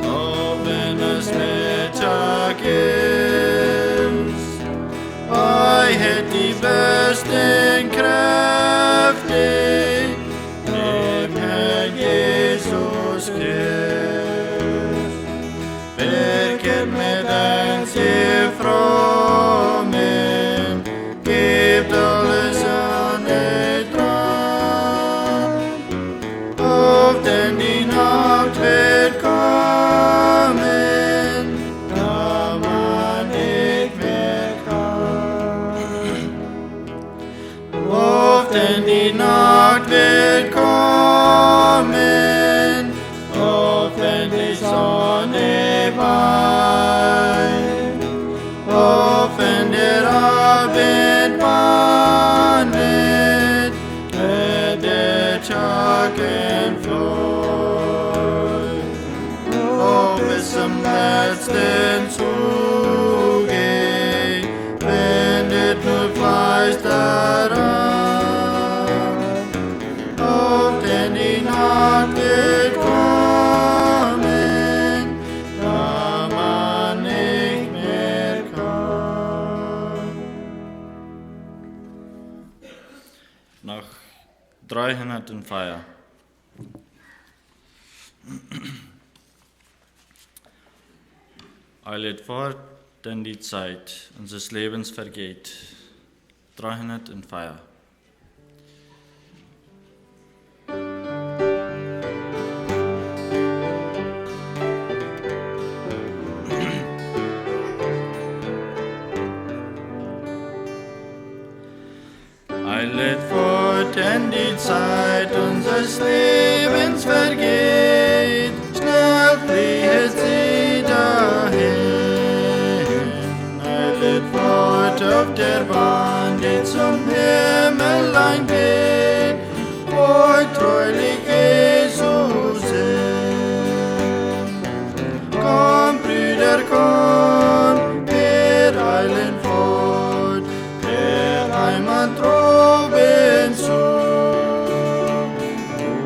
auch wenn es Mittag ist. Ei hett die besten Kräfte im Herrn Jesus Christ. Wecket met eent, jie Frommen, gebt alles an de Tron. Auf, denn die Nacht wird kommen, da man nicht mehr kann. Auf, denn die Nacht wird kommen, auch wenn die Sonne weint, auch wenn der Abend bannet, wenn der Tag entfleucht. Auf bis zum letzten Zuge, wenn der Tod fleißt daran. Auf, denn die Nacht wird kommen, da man nicht mehr kann. Noch dreehundatvier. Eilet fort, denn die Zeit unseres Lebens vergeht. Dreihundertvier. Eilet fort, denn die Zeit unseres Lebens vergeht, schnell fliehet sie dahin. Eilet fort auf der Bahn, die zum Himmel eingeht, wo treulich Jesus ist. Kommt, Brüder, kommt, wir eilen fort, der Heimat droben zu.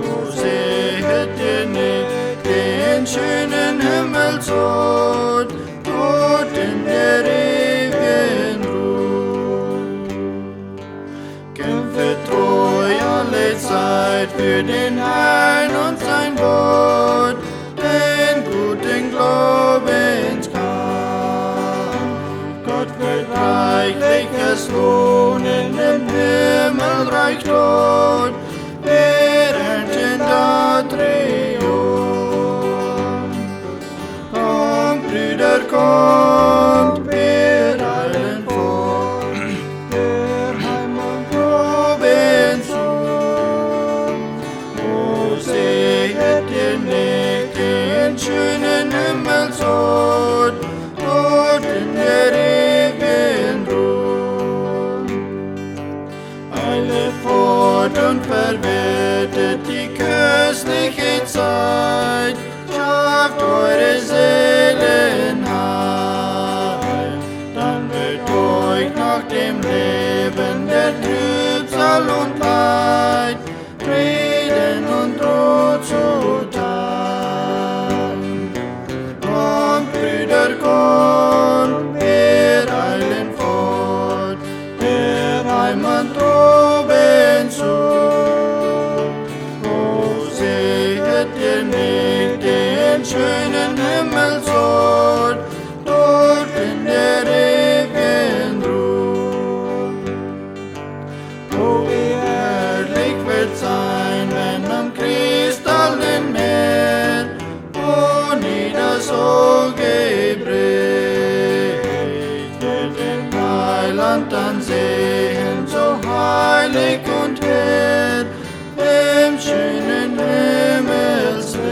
O sehet ihr nicht den schönen Himmelsort, dort in der ewigen Ruh? Kämpft treu alle Zeit für den Herrn und sein Wort, den guten Glaubenskampf. Gott wird reichlich es lohnen im Himmelreich dort, wir ernten da Triumph. Kommt, Brüder, kommt, wir eilen fort, der Heimat droben zu. O sehet ihr nicht den schönen Himmelsort, dort in der ewigen Ruh? Eilet fort und verwertet die köstliche Zeit, schafft eure Seelen heil, dann wird euch nach dem Leben der Trübsal und Leid Frieden und Ruh zuteil. Kommt, Brüder, kommt, wir eilen fort, der Heimat droben zu. O sehet ihr nicht den schönen Himmelsort, dort in der ewigen Ruh? O wie herrlich wird sein, wenn am kristallnen Meer, wo nie das Auge bricht, wir den Heiland dann sehen, so heilig und hell, im schönen Himmelslicht.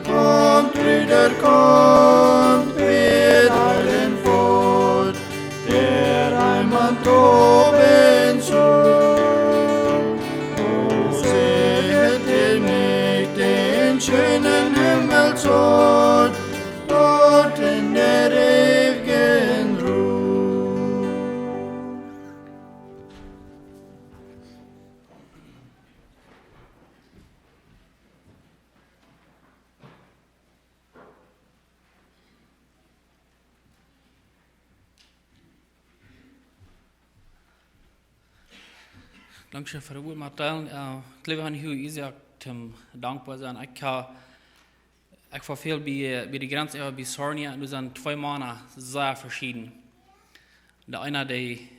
Kommt, Brüder, kommt, wir eilen fort, der Heimat droben zu. O sehet ihr nicht den schönen Himmelsort, dort in der ewigen Ruh? Dankscheen fa de Wieed, Martijn. Äh, ekj jleew, wie haben hia Uasoak toom dankboa sennen. Ekj, äh, ekj foa väl bie, äh, bie de Grenz äwa bie Sarnia un doa sent twee Mana sea veschieden. De eena, dee,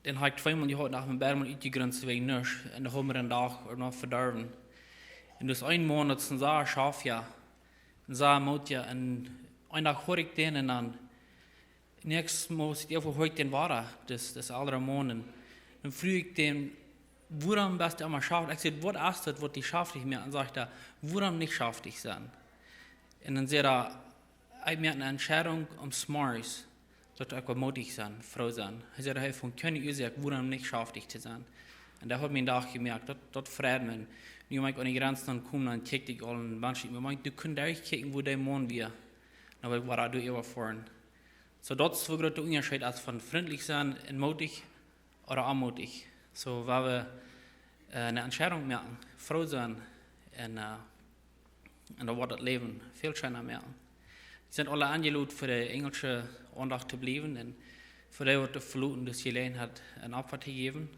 dän hab ekj tweemol jehaut, un dan haft mien Bäa mol utjegrinst wäajen nuscht. Un dee haud mie een Dach noch vedorwen. Un doa es een Maun, daut es een sea schaftja, een sea mootja, un een Dach hieed ekj dän un dan näakjstet Mol, aus ekj dän hieed, wia hee wada, daut, daut aundre Maun. Dan fruach ekj dän: "Wuarom best du emma schaftich?" Ekj säd: "Waut es daut, waut die schaftich moakt?" Un sajcht hee: "Wuarom nich schaftich sennen?" Un dan säd hee: "Ekj moak eene Entscheidunk om zemorjes, daut ekj woa mootich sennen, froo sennen." Hee säd, hee funk kjeene Uasoak, wuarom nich schaftich to sennen. Un daut haft mie een Dach jemoakt, daut, daut freid mie. Nu, wan ekj aun de Grenz dan kom, dan kjikj ekj aul un wensch ekj mie, wan ekj kunn derchkjikjen, woo dee Maun wia, dan wudd ekj wada doa äwa foaren. Soo, daut es woo groot de Unjascheet es von frintlich sennen un mootich ooda onmootich. Soo, wan wie, äh, eene Entscheidunk moaken, froo sennen un, äh, un dan woat daut Läwen väl scheena moaken. Jie sent aule enjelot, fa de enjelsche Aundacht to bliewen un fa dee, waut veloten, daut jie Jeläajenheit een Opfa to jäwen.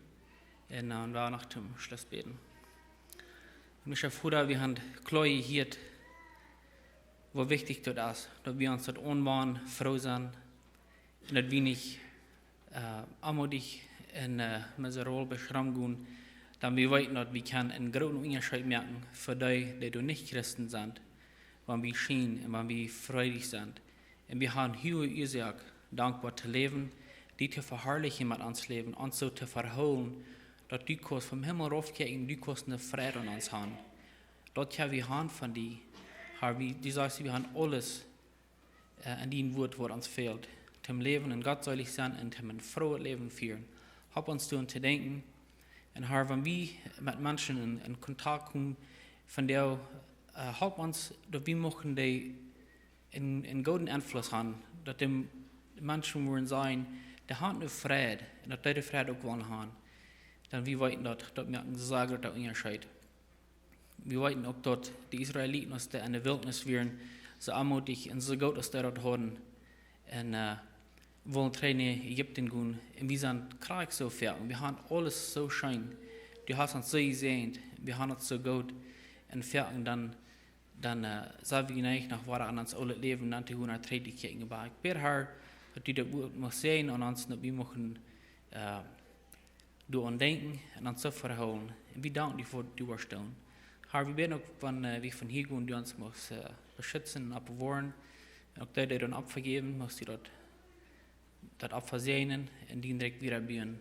Un, äh, wie woaren noch toom Schluss bäden. Himmlischa Voda, wie haben kloa jehieet, woo wichtich daut es, daut wie ons daut aunmoaken, froo sennen, un daut wie nich, äh, aunmootich un, äh, miserabel beschramt gonen, dan wie weeten, daut wie kjennen eenen grooten Unjascheet moaken fa dee, dee doa nich Christen sent, wan wie schienen un wan wie freelich sent. Un wie haben hia Uasoak, dankboa to läwen, die to veharlichen met ons Läwen, ons soo to vehoolen, daut du kaust vom Himmel raufkjikjen, du kaust eene Freid aun ons haben. Daut kjenn wie haben von die, Har, wie, du sajchst, wie haben aules, äh, enn dien Wort, waut ons fält, toom läwen un gottseelich sennen un toom een frooet Läwen fieren. Halp ons doaraun to denkjen. Un Har, wan wie met Menschen enn, enn Kontakt komen, von dee, äh, halp ons, daut wie muchten dee eenen, eenen gooden Enfluss haben, daut de Menschen woaren seenen, dee haben eene Freid, un daut dee de Freid uk wellen haben. Dan wie weeten daut, daut moakt eenen sea grooten Unjascheet. Wie weeten uk, daut de Israeliten, aus dee enne Wiltnis wieren, soo aunmootich un soo goot aus dee daut hauden, un, äh, wullen trigj no Ägipten gonen, un wie sent krakjt soo foaken. Wie haben aules soo scheen. Du hast ons soo jesäajent. Wie haben daut soo goot. Un foaken dan, dan, äh, sent wie nich noch wada aun ons oolet Läwen, dan to gonen, no trigj to kjikjen. Oba ekj bäd, Har, daut du daut Wort muchst säajnen aun ons, daut wie muchten, äh, doaraun denkjen un ons soo vehoolen. Un wie danken die fa waut du woascht doonen. Har, wie bäden uk, wan, äh, wie von hia gonen, du ons muchst, äh, beschitzen un oppbewoaren. Un uk dee, dee dan oppjäwen, muchst du daut, daut oppsäajnen un dien Rikj wieda buen.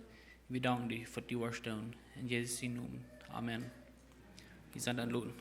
Wie danken die fa waut du woascht doonen. Enn Jesus sienen Nomen. Amen. Wie sent enloden.